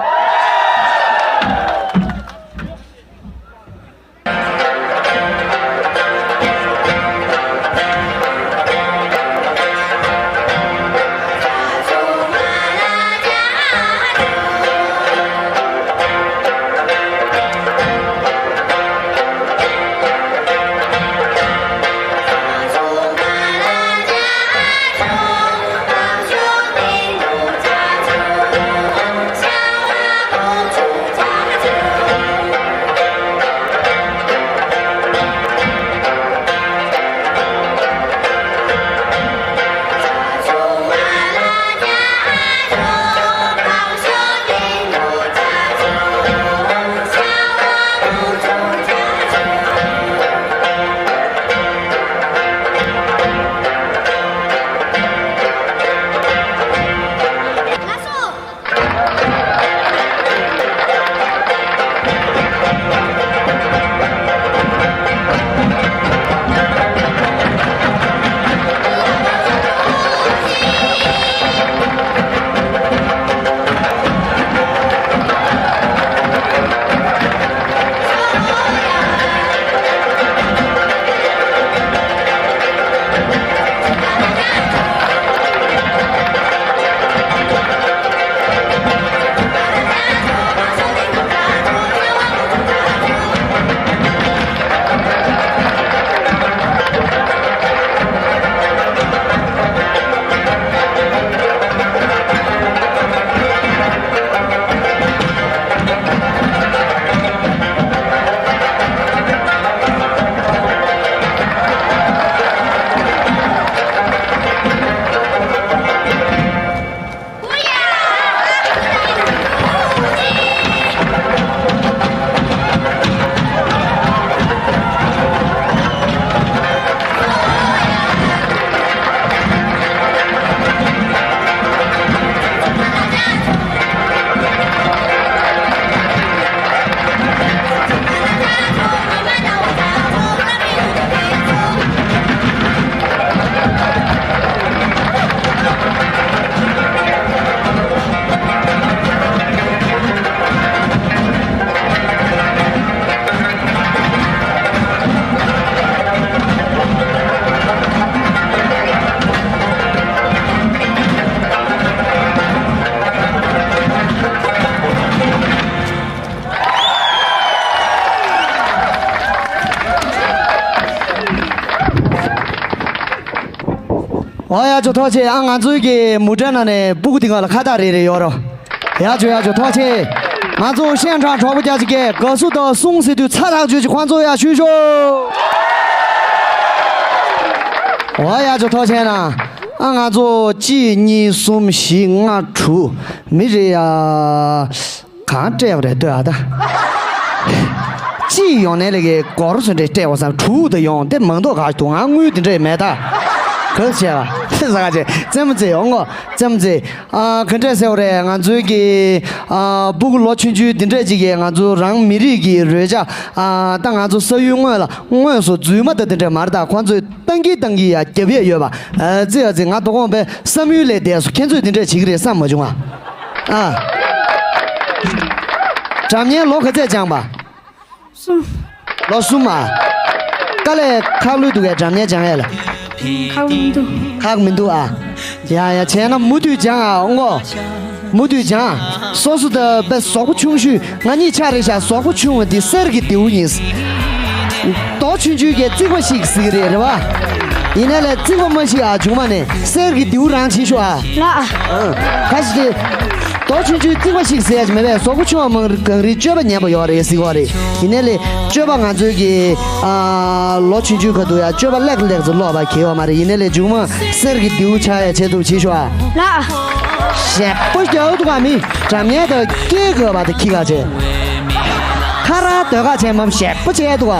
ཨོ་ཡ་ཇོ་ཐུགས་རྗེ་ཆེ། ཨ་ང་ཚོའི་གི་མུ་ཏྲ་ནང་ནས་སྤུ་གུ་དེ་ག་ལ་ཁ་བཏགས་རེ་རེ་ཡོད་རོ། ཡ་ཇོ་ཡ་ཇོ་ཐུགས་རྗེ་ཆེ། ང་ཚོ་ཤན་ཁྲང་གྲོགས་པོ་རྒྱ་ཆེ་གེ་དགའ་བསུ་དང་གསུང་ཟེར་དུས་ཚ་ཐག་ཆོད་ཀྱི་ཁོང་ཚོ་ཡ་ཤུ་ཤོ། ཨོ་ཡ་ཇོ་ཐུགས་རྗེ་ཆེ་ན། ཨ་ང་ཚོ་གཅིག་གཉིས་གསུམ་བཞི་ལྔ་དྲུག་མི་རེ་ཡ། གང་སྤྲད་པ་རེད་ལྟོས་ཨ་ད། གཅིག་ཡོང་ནས་ལས་ཀའི་སྒོར་སུ་འདྲེ་སྤྲད་པ་སང་དྲུག་ཏུ་ཡོང་དེ་མང་དོག་ག་དུ་ང་དངུལ་དེ་འདྲས་མེད་ད། ག་བྱས་པ་ཟ་ག་བྱས་རྩེད་མོ་རྩེ་ཡོང་ངོ་རྩེད་མོ་རྩེ། ཨ་ག་འདྲས་ཟེར་བ་རེད་ང་ཚོའི་གི་ཨ་སྤུ་གུ་ལོ་ཆུང་ཆུང་དེ་འདྲས་ཅིག་གིས་ང་ཚོ་རང་མི་རིགས་ཀྱི་རོལ་ཆ་ཨ་ད་ང་ཚོ་ས་ཡུལ་དངོས་ལ་དངོས་སུ་རྫུན་མ་ད་དེ་འདྲས་མ་རེད་ད་ཁོང་ཚོས་བཏང་གི་བཏང་གི་ཡ་རྒྱབ་ཡས་ཡོད་པ། ཨ་ཙི་ཨ་ཙི་ང་དོ་དགོང་པའི་བསམ་ཡུལ་ལས་འདས་སོ་ཁྱེད་ཚོས་དེ་འདྲས་བྱེད་ཀྱི་རེད་བསམ་མ་བྱུང་ཨ། ཨ། སྒྲ་སྙན་ལོ་ག་ཚད་སྦྱངས་པ། གསུམ། ལོ་གསུམ་ཨ། དཀའ་ལས་ཁག་ལོས་འདུག་གས་སྒྲ་སྙན་སྦྱང་ཡས་ལ། ཁག་མི་འདུག་ཁག་མི་འདུག་ཨ། ཡ་ཡ་བྱས་ན་མུ་མཐུད་སྦྱང་ཨ་ཨོ་ངོ་། མུ་མཐུད་སྦྱང་། སོ་སོ་དང་དཔེ་གཟུགས་པོ་ཆུང་ཤོས་ང་གཉིས་ཆ་རེ་བཞག་གཟུགས་པོ་ཆུང་བ་འདི་གསེར་གྱི་མདེའུ་ཡིན། རྡོ་ཆུང་ཆུང་གི་རྩིག་པ་ཞིག་ཟིག་རེད་རེད་བ། ཡིན་ནའི་ལས་རྩིག་པ་མ་ཞིག་ཨ་བྱུང་མ་ནས་གསེར་གྱི་མདེའུ་རང་བྱིན་ཤོག་ཨ། ལགས་ཨ། ཁ་ཞིག་གི་རྡོ་ཆུང་ཆུང་རྩིག་པ་ཞིག་ཟེར་ཡ་ཅིག་མེད་པས་གཟུགས་པོ་ཆུང་བ་མང་རིགས་གངས་རིའི་སྤྱོད་པ་ཉམས་པ་ཡོད་རེད་ཟིག་བ་རེད། ཡིན་ནའི་ལས་སྤྱོད་པ་ང་ཚོའི་གི་ཨ་ལོ་ཆུང་ཆུང་ཁ་ཐུག་ཡ་སྤྱོད་པ་ལེགས་ལེགས་ཚོ་ལོག་པ་གལ་ཡོད་མ་རེད། ཡིན་ནའི་ལས་མཇུག་མ་གསེར་གྱི་མདེའུ་ཆགས་ཡ་བྱེད་ཐུབ་བྱེད་ཤོག་ཨ། ལགས། ཞེ་པོ་རྒྱག་འདུག་ག་མི་སྒྲ་སྙན་དང་སྐད་དགོས་པ་དང་ཁྱི་ག་བྱས། ཁ་ར་ཟློས་ག་བྱས་མམ་ཞེ་པོ་བྱས་འདུག་ག་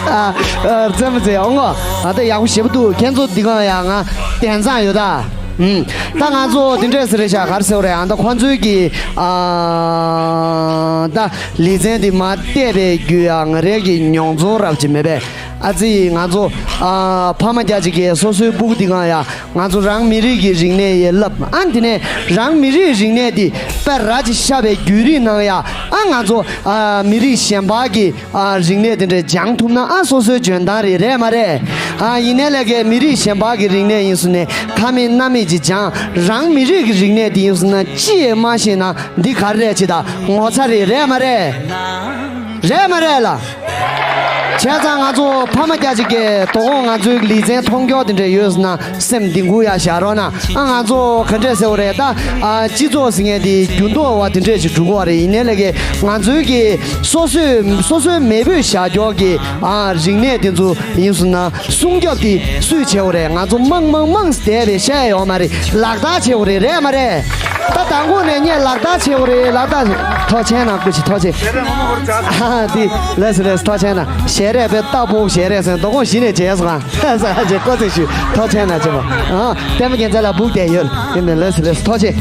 ཨ་ཨ་རྩེད་མོ་རྩེ་ཡོང་ངོ་། ཨ་ད་ཡག་པོ་ཞེ་པོ་འདུག་ཁྱེད་ཚོ་འདི་གང་ཡང་ང་དན་ཚང་ཡོད་ད། ཨུམ། ད་ང་ཚོ་འདི་འདྲས་ཟེར་རེད་ཤག་ག་རེ་ཟེར་བ་རེད་ཨ་ད་ཁོང་ཚོའི་གི་ཨ་ད་ལེ་ཚན་འདི་མ་བལྟས་པའི་རྒྱུ་ཡ་ང་རའི་གི་མྱོང་ཚོར་རབ་ཅིག་མེད་པས། ཨ་ཙི་ང་ཚོ་ཨ་ཕ་མ་རྒྱ་ཆེ་གིས་སོ་སོའི་སྤུ་གུ་འདི་གང་ཡ་ང་ཚོ་རང་མི་རིགས་ཀྱི་རིག་གནས་ཡེ་བསླབ་ཨ་འདི་ནས་རང་མི་རིགས་རིག་གནས་འདི་དཔེ་ར་ཅིག་ཤ་བའི་རྒྱུད་རིགས་ནང་ཡ་ཨ་ང་ཚོ་ཨ་མི་རིགས་གཞན་པ་གི་ཨ་རིག་གནས་དེ་འདྲས་སྦྱང་ཐུབ་ན་ཨ་སོ་སོའི་འཇོན་ཐང་རེད་རེད་མ་རེད། ཨ་ཡིན་ནའི་ལས་ཀའི་མི་རིགས་གཞན་པ་གི་རིག་གནས་ཡིན་སོང་ནས་ཁ་མེད་སྣ་མེད་ཅིག་སྦྱང་རང་མི་རིགས་ཀྱི་རིག་གནས་དེ་ཡིན་སོང་ན་ཅི་ཡེ་མ་ཤེས་ན་འདི་ག་རེ་རེད་ཅི་ད་ངོ་ཚ་རེད་རེད་མ་རེད། རེད་མ་རེད་ལ། བྱས་ཙང་ང་ཚོ་ཕ་མ་རྒྱ་ཆེ་གིས་དོ་དགོང་ང་ཚོའི་ལེ་ཚན་མཐོང་རྒྱུ་དེ་འདྲ་ཡོད་ཟེར་ན་སེམས་གཏིང་གུ་ཡ་བཞག་རོགས་གནང་ཨ། ང་ཚོ་ག་འདྲས་ཟེར་བ་རེད་ད། ཨ་སྤྱི་ཚོགས་ཟེར་མཁན་དེ་འགྱུར་ལྡོག་བ་དེ་འདྲས་ཅིག་འགྲོ་གི་བ་རེད། ཡིན་ནའི་ལས་ཀའི་ང་ཚོའི་གི་སོ་སོས་སོ་སོའི་མེས་པོས་བཞག་རྒྱུ་གི་ཨ་རིག་གནས་དེ་ཚོ་ཡིན་སོང་ན་སྲུང་སྐྱོབ་དེ་སུས་བྱེད་བ་རེད། ང་ཚོ་མང་མང་མང་བསྡད་པའི་བཤད་ཡོད་མ་རེད། ལག་བསྟར་བྱེད་བ་རེད་རེད་མ་རེད། ད་དང་པོ་ནས་ངས་ལག་བསྟར་བྱེད་བ་རེད། ལག་བསྟར་ཐོག་ཆེན་ན་སྐུ་མཁྱེན་ཐོག་ཆེན། ཨ་དེ་ལས་སུ་ལས་སུ་ཐོག་ཆེན་ན་ཞལ་རས་པའི་རྟ་ཕོག་ཞལ་རས་ཟེར་དོ་དགོང་གཞི་ནས་བྱས་སོང་ཨ། ས་ཧ་ཅེ་ཀོ་ཚིག་ཞུ་ཐོག་ཆེན་ན་ཅེ་མ། ཨ་ལྟད་མོ་རྒྱན་ཚད་ལ་སྦུག་དེ་ཡོད་དེ་ནས་ལས་སུ་ལས་སུ་ཐོག་ཆེན།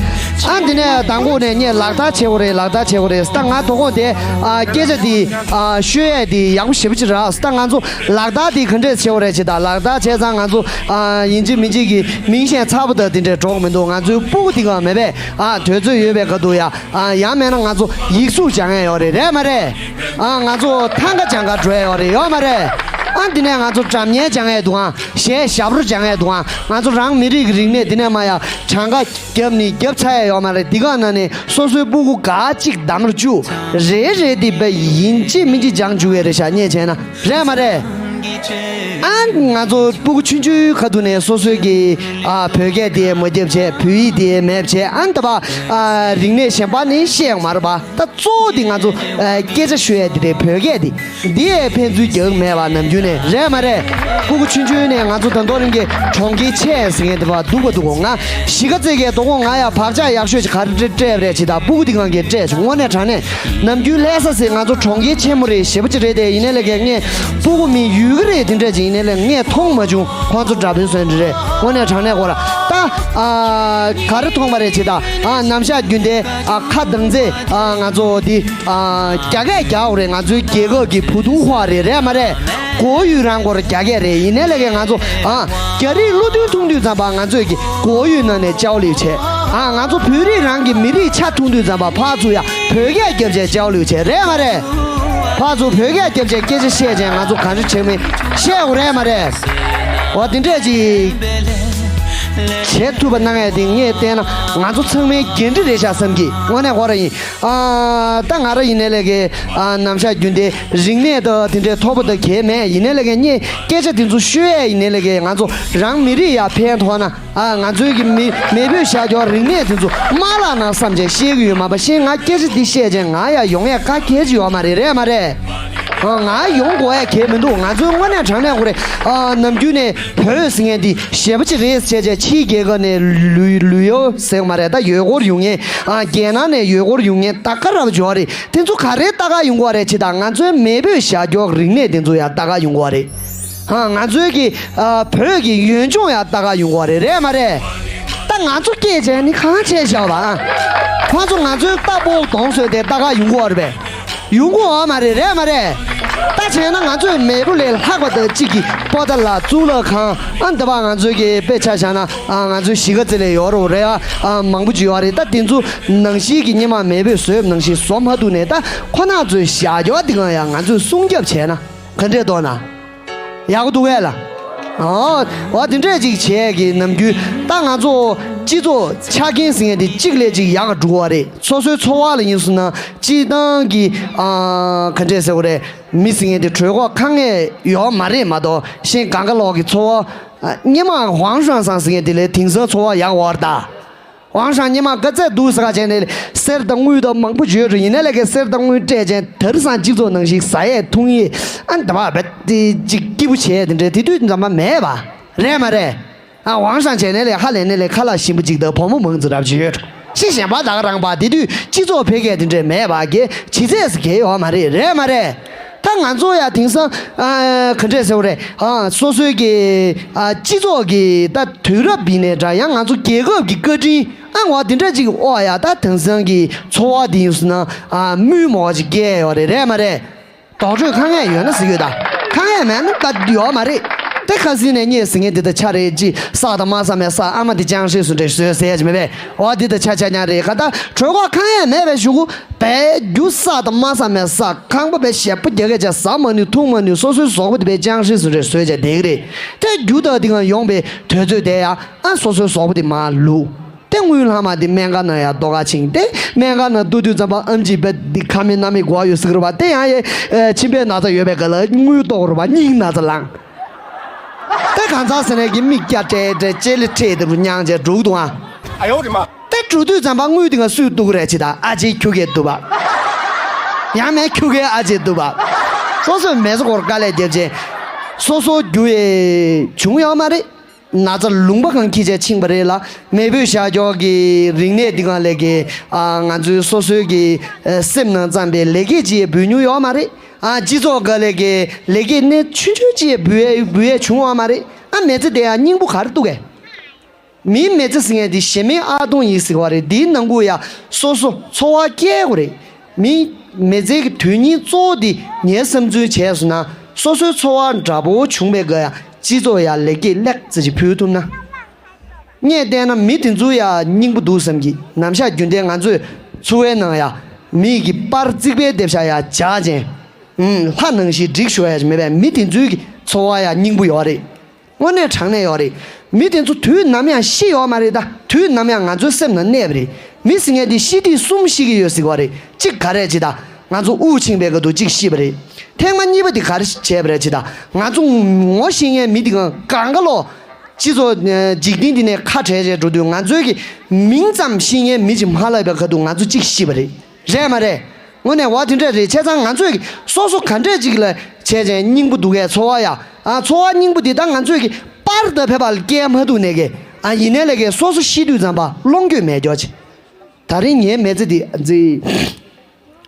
ཨ་འདི་ནས་དང་པོ་ནས་ངས་ལག་བསྟར་བྱེད་བ་རེད། ལག་བསྟར་བྱེད་བ་རེད། ད་ང་དོ་དགོང་དེ་ཨ་སྐད་ཆ་དེ་ཨ་ཤོད་ཡས་དེ་ཡག་པོ་ཞེ་པོ་ཅིག་རག་ད་ང་ཚོ་ལག་བསྟར་དེ་ག་འདྲས་བྱེད་བ་རེད་ཅེ་ད་ལག་བསྟར་བྱས་ཙང་ང་ཚོ་ཨ་ཡིན་གཅིག་མིན་གཅིག་གི་མིང་གཞན་ཚ་པོ་དང་དེ་འདྲས་འགྲོ་གི་མི་འདུག་ང་ཚོའི་སྤུ་གུ་དེ་ག་མེད་པས། ཨ་དུས་ཚོད་ཡོད་པའི་ཁ་ཐུག་ཡ། ཨ་ཡང་མེད་ན་ང་ཚོ་ཡིག་གཟུགས་སྦྱང་ཡ་ཡོད་རེད་རེད་མ་རེད། ཨ་ང་ཚོ་ཐང་ག་སྦྱང་ག་འགྲོ་ཡ་ཡོད་རེད་ཡོད་མ་རེད། ཨ་འདི་ནས་ང་ཚོ་སྒྲ་སྙན་སྦྱང་ཡ་འདུག་ཨ་གཞས་ཞབས་བྲོ་སྦྱང་ཡ་འདུག་ཨ་ང་ཚོ་རང་མི་རིགས་ཀྱི་རིག་གནས་འདི་ནས་མ་ཡ་གྲངས་ཀ་རྒྱབ་ནི་རྒྱབ་ཚར་ཡ་ཡོད་མ་རེད། འདི་ག་ནང་ནས་སོ་སོའི་སྤུ་གུ་ག་གཅིག་འདམ་རུ་བཅུག་རེ་རེ་འདི་བས་ཡིན་གཅིག་མིན་གཅིག་སྦྱང་བཅུག་ཡ་རེད་ཤག་ངས་བྱས་ན། རེད་མ་རེད། ཨ་ང་ཚོ་སྤུ་གུ་ཆུང་ཆུང་ཁ་ཐུག་ནས་སོ་སོའི་གི་ཨ་བོད་སྐད་དེ་མ་རྒྱབ་བྱས་བོད་ཡིག་དེ་མེད་བྱས་ཨ་ད་པ་ཨ་རིག་གནས་གཞན་པ་ནི་ཤེས་ཡོང་མ་རེད་པ། ད་གཙོ་བོ་དེ་ང་ཚོ་ཨ་སྐད་ཆ་ཤོད་ཡ་དེ་རེད། བོད་སྐད་དེ་འདི་ཡས་ཕན་ཚུན་རྒྱག་མེད་པ་ནམ་རྒྱུན་ནས་རེད་མ་རེད། སྤུ་གུ་ཆུང་ཆུང་ནས་ང་ཚོ་ད་དུང་རིང་གི་གྲོང་ཁྱེར་ཆེ་ཟེར་མཁན་དེ་པ་འདུག་པ་འདུག་གོ་ང་གཞིས་ཀ་རྩེ་གས་དོ་དགོང་ང་ཡ་བག་ཆགས་ཡག་ཤོས་ཅིག་ག་རེ་སྤྲད་པ་རེད་ཅེ་ད་སྤུ་གུ་དེ་གང་གས་སྤྲད་བྱུང་དངོས་གནས་དྲང་གནས། ནམ་རྒྱུན་ལྷ་ས་ཟེར་ང་ཚོ་གྲོང་ཁྱེར་ཆེན་མོ་རེད་ཞེ་པོ་ཅིག་རེད་དེ། ཡིན་ནའི་ལས་ཀའི་ངས་སྤུ་གུ་མི་ཡུལ་གི་རེད་དེ་འདྲ་ཅིག་ཡིན་ནའི་ལས་ངས་མཐོང་མ་བྱུང་། ཁོང་ཚོ་འདྲ་པོའི་བཟོ་འདྲ་རེད། དངོས་གནས་དྲང་གནས་གོ་ར་ད་ཨ་ག་རེ་མཐོང་པ་རེད་ཅེ་ད་ཨ་ནམ་ཞག་རྒྱུན་དེ་ཨ་ཁ་གདང་ཚེ་ཨ་ང་ཚོ་འདི་ཨ་རྒྱ་སྐད་རྒྱག་རེད། ང་ཚོའི་རྒྱལ་ཁབ་ཀྱི་བུ་ཐུང་ཧོ་རེད་རེད་མ་རེད། གོ་ཡུལ་རང་སྐོར་རྒྱ་སྐད་རེད། ཡིན་ནའི་ལས་ཀའི་ང་ཚོ་ཨ་རྒྱ་རིགས་བློ་མཐུན་མཐོང་དུས་ཙམ་པ་ང་ཚོས་ཀྱི་གོ་ཡུལ་ནང་ནས་ཅའོ་ལིའུ་བྱས། ཨ་ང་ཚོ་བོད་རིགས་རང་གི་མི་རིགས་ཆ་མཐོང་དུས་ཙམ་པ་ཕར་ཚུར་ཡ་བོད་སྐད་རྒྱབ་བྱས་ཅའོ་ལིའུ་བྱས་རེད་མ་རེད། ཕར་ཚུར་བོད་སྐད་རྒྱབ་བྱས་སྐད་ཆ་བཤད་བྱས་ང་ཚོ་ག་རེ་བྱས་མིན་བཤད་དགོས་རེད་མ་རེད། འོ་དེ་འདྲས་ཅིག་བྱེད་ཐུབ་པ་གནང་ཡ་དེ་ངས་བལྟས་ན་ང་ཚོ་ཚང་མའི་འགན་འཁྲི་རེད་ཤག་བསམ་གི། དངོས་གནས་ཁོ་རང་ཡིན། ཨ་ད་ང་རང་ཡིན་ནའི་ལས་ཀའི་ཨ་ནམ་ཞག་རྒྱུན་ལྡན་རིག་གནས་དང་དེ་འདྲའི་མཐོ་པོ་དང་གལ་མེད། ཡིན་ནའི་ལས་ཀའི་ངས་སྐད་ཆ་དེ་ཚོ་ཤོད་ཡ་ཡིན་ནའི་ལས་ཀའི་ང་ཚོ་རང་མི་རིགས་ཡ་ཕན་ཐོགས་ན། ཨ་ང་ཚོའི་གི་མི་མེས་པོས་བཞག་རྒྱུ་རིག་གནས་དེ་ཚོ་མ་བརླག་ན་བསམ་བྱས་བཤད་གི་ཡོད་མ་པ་ཤེས། ང་སྐད་ཆ་འདི་བཤད་བྱས་ང་ཡ་ཡོང་ཡ་ག་གལ་ཅིག་ཡོད་མ་རེད། རེད་མ་རེད། ཨ་ང་ཡོང་དགོས་ཡ་གལ་མི་འདུག། ང་ཚོའི་དངོས་གནས་དྲང་གནས་ཁོ་རེད། ཨ་ནམ་རྒྱུན་ནས་བོད་ཟེར་མཁན་འདི་ཞེ་པོ་ཅིག་རེད་བྱས་བྱས་ཕྱིའི་རྒྱལ་ཁབ་ནས་ལུས་ལུས་ཡོད་ཟེར་མ་རེད། ད་ཡོད་སྐོར་ཡོང་མཁན། ཨ་རྒྱལ་ནང་ནས་ཡོད་སྐོར་ཡོང་མཁན་ད་ག་རབ་འབྱོར་རེད། དེ་ཚོ་ག་རེ་ལྟ་ག་ཡོང་གི་རེད་ཅེ། ད་ང་ཚོའི་མེས་པོས་བཞག་རྒྱུ་རིག་གནས་དེ་ཚོ་ཡ་ལྟ་ག་ཡོང་གི་རེད། ཧ། ང་ཚོའི་གི་ཨ་བོད་ཀྱི་ཡུལ་ལྗོངས་ཡང་ལྟ་ག་ཡོང་གི་རེད། རེད་མ་རེད། ད་ང་ཚོ་སྐད་ཆ་ནི་གང་བྱས་བཞག་པ་ཨ། ཁོང་ཚོ་ང་ཚོའི་རྟ་ཕོ་གདོང་བཟོས་ཏེ་ལྟ་ག་ཡོང་གི་རེད་པས། ཡོང་གི་ཡོད་མ་རེད། རེད་མ་རེད། ད་བྱས་ན་ང་ཚོའི་མེས་པོ་ལས་ལྷག་པ་དང་གཅིག་གི་པོ་ཏཱ་ལ་གཙུག་ལག་ཁང་ཨ་འདི་བ་ང་ཚོའི་གི་དཔེ་ཆ་བཞག་ན་ཨ་ང་ཚོའི་གཞིས་ཀ་རྩེ་ལ་ཡོད་རེད་པ། རེད་ཨ། ཨ་མང་པོ་ཅིག་ཡོད་རེད། ད་དེ་ཚོ་ནང་བཞིན་གི་སྔོན་མ་མེས་པོས་བཟོས་ནང་བཞིན་བཟོ་མ་ཐུབ་ནས་ད་ཁོ་ན་ཚོའི་བཞག་རྒྱུ་འདི་གང་ཡང་ང་ཚོས་སྲུང་སྐྱོབ་བྱས་ན་ག་འདྲས་འདུག་ན། ཡག་པོ་འདུག་གས་ལ། ཨོ། འོ་དེ་འདྲས་ཅིག་བྱས་ཀྱི་ནམ་རྒྱུན་ད་ང་ཚོ་སྤྱི་ཚོགས་ཆ་རྐྱེན་ཟེར་མཁན་དེ་གཅིག་ལས་གཅིག་ཡག་འགྲོ་བ་རེད། སོ་སོའི་འཚོ་བ་ལ་ཡིན་སོང་ན་སྤྱིར་བཏང་གི་ཨ་ག་འདྲས་ཟེར་བ་རེད། མི་ཟེར་མཁན་དེ་གྲོད་ཁོག་ཁ་ངེས་ཡོད་མ་རེད་མ་གཏོགས་གཞན་གང་ག་ལོག་གི་འཚོ་བ་ཨ་སྔོན་མ་ཝང་ཧྲང་སང་ཟེར་མཁན་དེ་ལས་དེང་སང་འཚོ་བ་ཡག་བར་ད། ཝང་ཧྲང་སྔོན་མ་ག་ཚད་སྡུག་ས་ག་བྱས་ནས་གསེར་དང་དངུལ་དང་མང་པོ་བརྗོད་རེད། ཡིན་ནའི་ལས་ཀའི་གསེར་དང་དངུལ་སྤྲད་ཅན་དེ་རིང་སང་སྤྱི་ཚོགས་ནང་བཞིན་ཟ་ཡས་འཐུང་ཡས་ཨ་འདི་བ་བེད་དེ་ཅིག་སྐྱིད་པོ་བྱས་དེ་འདྲས་དེ་དུས་འཛམ་པ་མེད་པ་རེད་མ་རེད། ཨ་ཝང་ཧྲང་བྱས་ནས་ལས་ཧ་ལས་ནས་ལས་ཁ་ལག་ཞིམ་པོ་ཅིག་དང་བུ་མོ་མང་ཙི་རབ་ཅིག་ཡོད། ཤི་གཞན་པ་ད་ག་རང་པ་དེ་དུས་སྤྱི་ཚོགས་འཕེལ་རྒྱས་དེ་འདྲས་མེད་པ་གི་ཇི་ཚད་སི་གས་ཡོད་མ་རེད། རེད་མ་རེད། ད་ང་ཚོ་ཡ་དེང་སང་ཨ་ག་འདྲས་ཟེར་བ་རེད། ཨ་སོ་སོའི་གི་ཨ་སྤྱི་ཚོགས་ཀྱི་ད་དུས་རབས་འདི་ནས་འདྲ་ཡང་ང་ཚོ་རྒྱལ་ཁབ་ཀྱི་བཀའ་དྲིན་ཨ་ངོ་དེ་འདྲ་ཅིག་ཨོ་ཡ་ད་དེང་སང་གི་འཚོ་བ་འདི་ཡིན་སོང་ན་ཨ་དམུས་མོ་ཅིག་སྐྱེ་ཡོད་རེད། རེད་མ་རེད། རྡོག་བྲོས་དཀའ་ངལ་ཡོད་ན་ཟེར་ཡོད་ད། དཀའ་ངལ་མེད་ན་ད་ཡོད་མ་རེད། དེ་ཁ་སིན་ནས་རྙེད་ཟེར་མཁན་འདི་ད་ཆ་རེད་ཅི་བསགས་དང་མ་བསགས་མེད་བསགས་ཨ་མ་འདི་ཅང་ཧྲི་སུ་འདྲ་བཟོས་ཟེར་ཡ་ཅི་མེད་པས། འོ་འདི་ད་ཆ་ཆ་ཉག་རེད་ག་ད་གྲོད་ཁོག་དཀའ་ངལ་མེད་པའི་གཞུག་གུ་བས་རྒྱུ་བསགས་དང་མ་བསགས་མེད་བསགས་ཁང་པ་བས་ཞེ་པོ་རྒྱ་སྐད་ཆ་ཟ་མ་ནུས་འཐུང་མ་ནུས་སོ་སོའི་ཟོག་པོ་དེ་བས་ཅང་ཧྲི་སུ་འདྲ་བཟོས་བྱས་བསྡད་ཀྱི་རེད། དེ་རྒྱུ་ད་འདི་གང་ཡོང་པའི་དུས་ཚོད་དེ་ཡ་ཨ་སོ་སོའི་ཟོག་པོ་དེ་མར་བླུགས། དེ་དངུལ་ལྷག་མ་དེ་སྨན་ཁང་ནང་ཡར་གཏོང་ག་ཕྱིན། དེ་སྨན་ཁང་ནང་གཏོང་དུས་ཙམ་པ་ཨེམ་ཆི་བེད་འདི་ཁ་མེད་སྣ་མེད་དགོས་ཡོད་ཟེར་གི་རེད་པ། དེ་ཡང་ཡེ་ཨེ་མཆིན་པའི་ན་ཚ་ཡོད་པའི་སྐབས་ལ་དངུལ་གཏོང་རེད་པ། སྙིང་ན་ཚ་ལངས། དེ་གང་ཚང་ཟེར་ནས་ཀྱི་མིག་སྐྱ་བྲེག་བྲེག་ལྕེ་ལེ་ཁྲེག་དེ་རུ་མྱངས་བྱས་འགྲོ་གི་འདུག་ཨ། ཨ་ཡོ་རེ་མ། དེ་འགྲོ་དུས་ཙམ་པ་དངུལ་དེ་ག་སུས་གཏོང་གི་རེད་ཅི་ད། ཨ་ཅེ་ཁྱུ་གེ་འདུག་པ། ཡང་མེད་ཁྱུ་གེ་ཨ་ཅེ་འདུག་པ། སོ་སོས་མེ་ཚ་སྐོར་དཀའ་ལས་རྒྱབ་བྱས་སོ་སོ་རྒྱུ་ཡེ་བྱུང་ཡོད་མ་རེད། ན་ཚ་ལུང་པ་གང་ཁྱི་བྱས་ཕྱིན་པ་རེད་ལ། མེས་པོས་བཞག་ཀྱོག་གི་རིག་གནས་འདི་གང་ལས་ཀྱི་ཨ་ང་ཚོའི་སོ་སོའི་གི་ཨ་སེམས་ནང་བརྩམས་པའི་ལེགས་སྐྱེས་ཅི་ཡང་འབུལ་མྱོང་ཡོད་མ་རེད། ཨ་སྤྱི་ཚོགས་ག་ལས་ཀྱི་ལེགས་སྐྱེས་སྣེ་ཆུང་ཆུང་ཅི་ཡང་འབུལ་ཡས་འབུལ་ཡས་བྱུང་ཡོད་མ་རེད། ཨ་མི་ཚེ་དེ་ཡང་སྙིང་པོ་ག་རེ་འདུག་གས། མིའི་མི་ཚེ་ཟེར་མཁན་འདི་གཞན་མིའི་ཨ་སྟོང་ཡིན་ཟེར་བ་རེད། འདིའི་ནང་ཁུལ་ཡ་སོ་སོ་འཚོ་བ་སྐྱེལ་དགོས་རེད། མི་མི་ཚེ་གི་དོན་སྙིང་གཙོ་བོ་འདི་ངའི་བསམ་ཚུལ་བྱས་སོང་ན་སོ་སོའི་འཚོ་བ་འདྲ་པོ་བྱུང་བའི་སྒང་ཡ་སྤྱི་ཚོགས་ཡ་ལེགས་སྐྱེས་ལེགས་ཙི་ཅིག་ཕུལ་ཐུབ་ན། ངས་བལྟས་ན་མི་དེ་ཚོ་ཡ་སྙིང་པོ་འདུག་བསམ་གི། ནམ་ཞག་རྒྱུན་ལྡན་ང་ཚོས་འཚོ་བའི་ནང་ཡ་མི་གི་པར་རྩིག་པའི་རྡེབ་ཤ་ཡ་འཇག་ཅན། ཨུམ་ལྷ་ནང་བཞིན་འགྲིག་ཤོག་ཡ་ཅིག་མེད་པས། མི་དེ་ཚོའི་གི་འཚོ་བ་ཡ་སྙིང་པོ་ཡོད་རེད། དངོས་གནས་དྲང་གནས་ཡོད་རེད། མི་དེ་ཚོ་དུས་ནམ་ཡང་ཤི་ཡོད་མ་རེད་ད། དུས་ནམ་ཡང་ང་ཚོའི་སེམས་ནང་གནས་པ་རེད། མི་ཟེར་མཁན་དེ་ཤི་དུས་གསུམ་ཤི་གི་ཡོད་ཟེར་གི་ཡོད་རེད། གཅིག་ག་རེ་ཅི་ད། ང་ཚོ་དབུགས་ཕྱིན་པའི་སྐབས་དུ་གཅིག་ཤི་བ་རེད། ཐེངས་མ་གཉིས་པ་དེ་ག་རེ་བྱས་པ་རེད་ཅི་ད། ང་ཚོ་ངོ་ཤེས་མཁན་མི་དེ་གང་གང་ག་ལོ། སྤྱི་ཚོགས་འཇིག་རྟེན་འདི་ནས་ཁ་བྲལ་བྱས་འགྲོ་དུས་ང་ཚོའི་གི་མིང་ཙམ་ཤེས་མཁན་མི་ཅིག་མ་ལབ་པའི་ཁ་ཐུག་ང་ཚོ་གཅིག་ཤི་བ་རེད། རེད་མ་རེད། དངོས་གནས་བ་དེ་འདྲ་རེད། བྱས་ཙང་ང་ཚོས་སོ་སོ་ག་འདྲས་ཅིག་ལ་བྱས་ཙང་སྙིང་པོ་འདུག་གས། འཚོ་བ་ཡ། ཨ་འཚོ་བ་སྙིང་པོ་འདི་ད་ང་ཚོས་ཀྱི་པར་དང་ཕེབས་པ་ལ་སྐྱེལ་མ་ཐུབ་ནས་གས། ཨ་ཡིན་ནའི་ལས་ཀའི་སོ་སོ་ཤི་དུས་ཙམ་པ་ལོངས་སྤྱོད་མེད་ཀྱོག་ཅིག། ད་རིང་ངའི་མི་ཚེ་འདི་འཛི།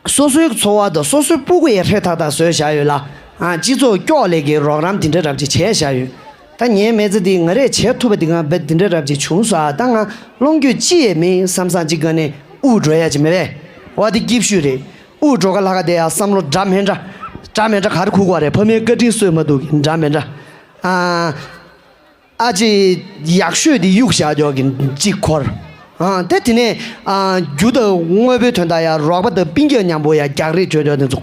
སོ་སོའི་འཚོ་བ་དང་སོ་སོའི་སྤུ་གུ་ཡི་ཧྲེ་ཐག་ཐག་བཟོས་བཞག་ཡོད་ལ། ཨ་སྤྱི་ཚོགས་སྐྱོག་ལས་ཀྱི་རོགས་རམ་འདི་འདྲ་རབ་ཅིག་བྱས་བཞག་ཡོད། ད་ངའི་མི་ཚེ་འདི་ང་རས་བྱེད་ཐུབ་པ་འདི་གང་རྦད་འདི་འདྲ་རབ་ཅིག་བྱུང་སོང་། ཨ་ད་ང་ལོངས་སྤྱོད་ཅི་ཡས་མེད་བསམ་བསམ་ཅིག་ག་ནས་དབུགས་འགྲོ་ཡ་ཅིག་མེད་པས། འོ་དེ་སྐྱིད་ཤོས་རེད། དབུགས་འགྲོ་ག་ལྷག་ག་དེ་ཡ་བསམ་བློ་འདྲ་མི་འདྲ། འདྲ་མི་འདྲ་ག་རེ་ཁུག་གོ་རེད། ཕ་མའི་བཀའ་དྲིན་གསོས་མ་ཐུབ་གི་འདྲ་མི་འདྲ། ཨ་ཨ་ཅེ་ཡག་ཤོས་དེ་གཡུག་བཞག་ཀྱོག་གི་གཅིག་འཁོར། ཨ་དེ་དེ་ནས་ཨ་རྒྱུ་དང་དངོས་པོའི་དོན་དག་ཡ་རོགས་པ་དང་སྤུན་ཀྱག་མཉམ་པོ་ཡ་རྒྱག་རེས་བྱོས་ཀྱོག་དེ་ཚོ།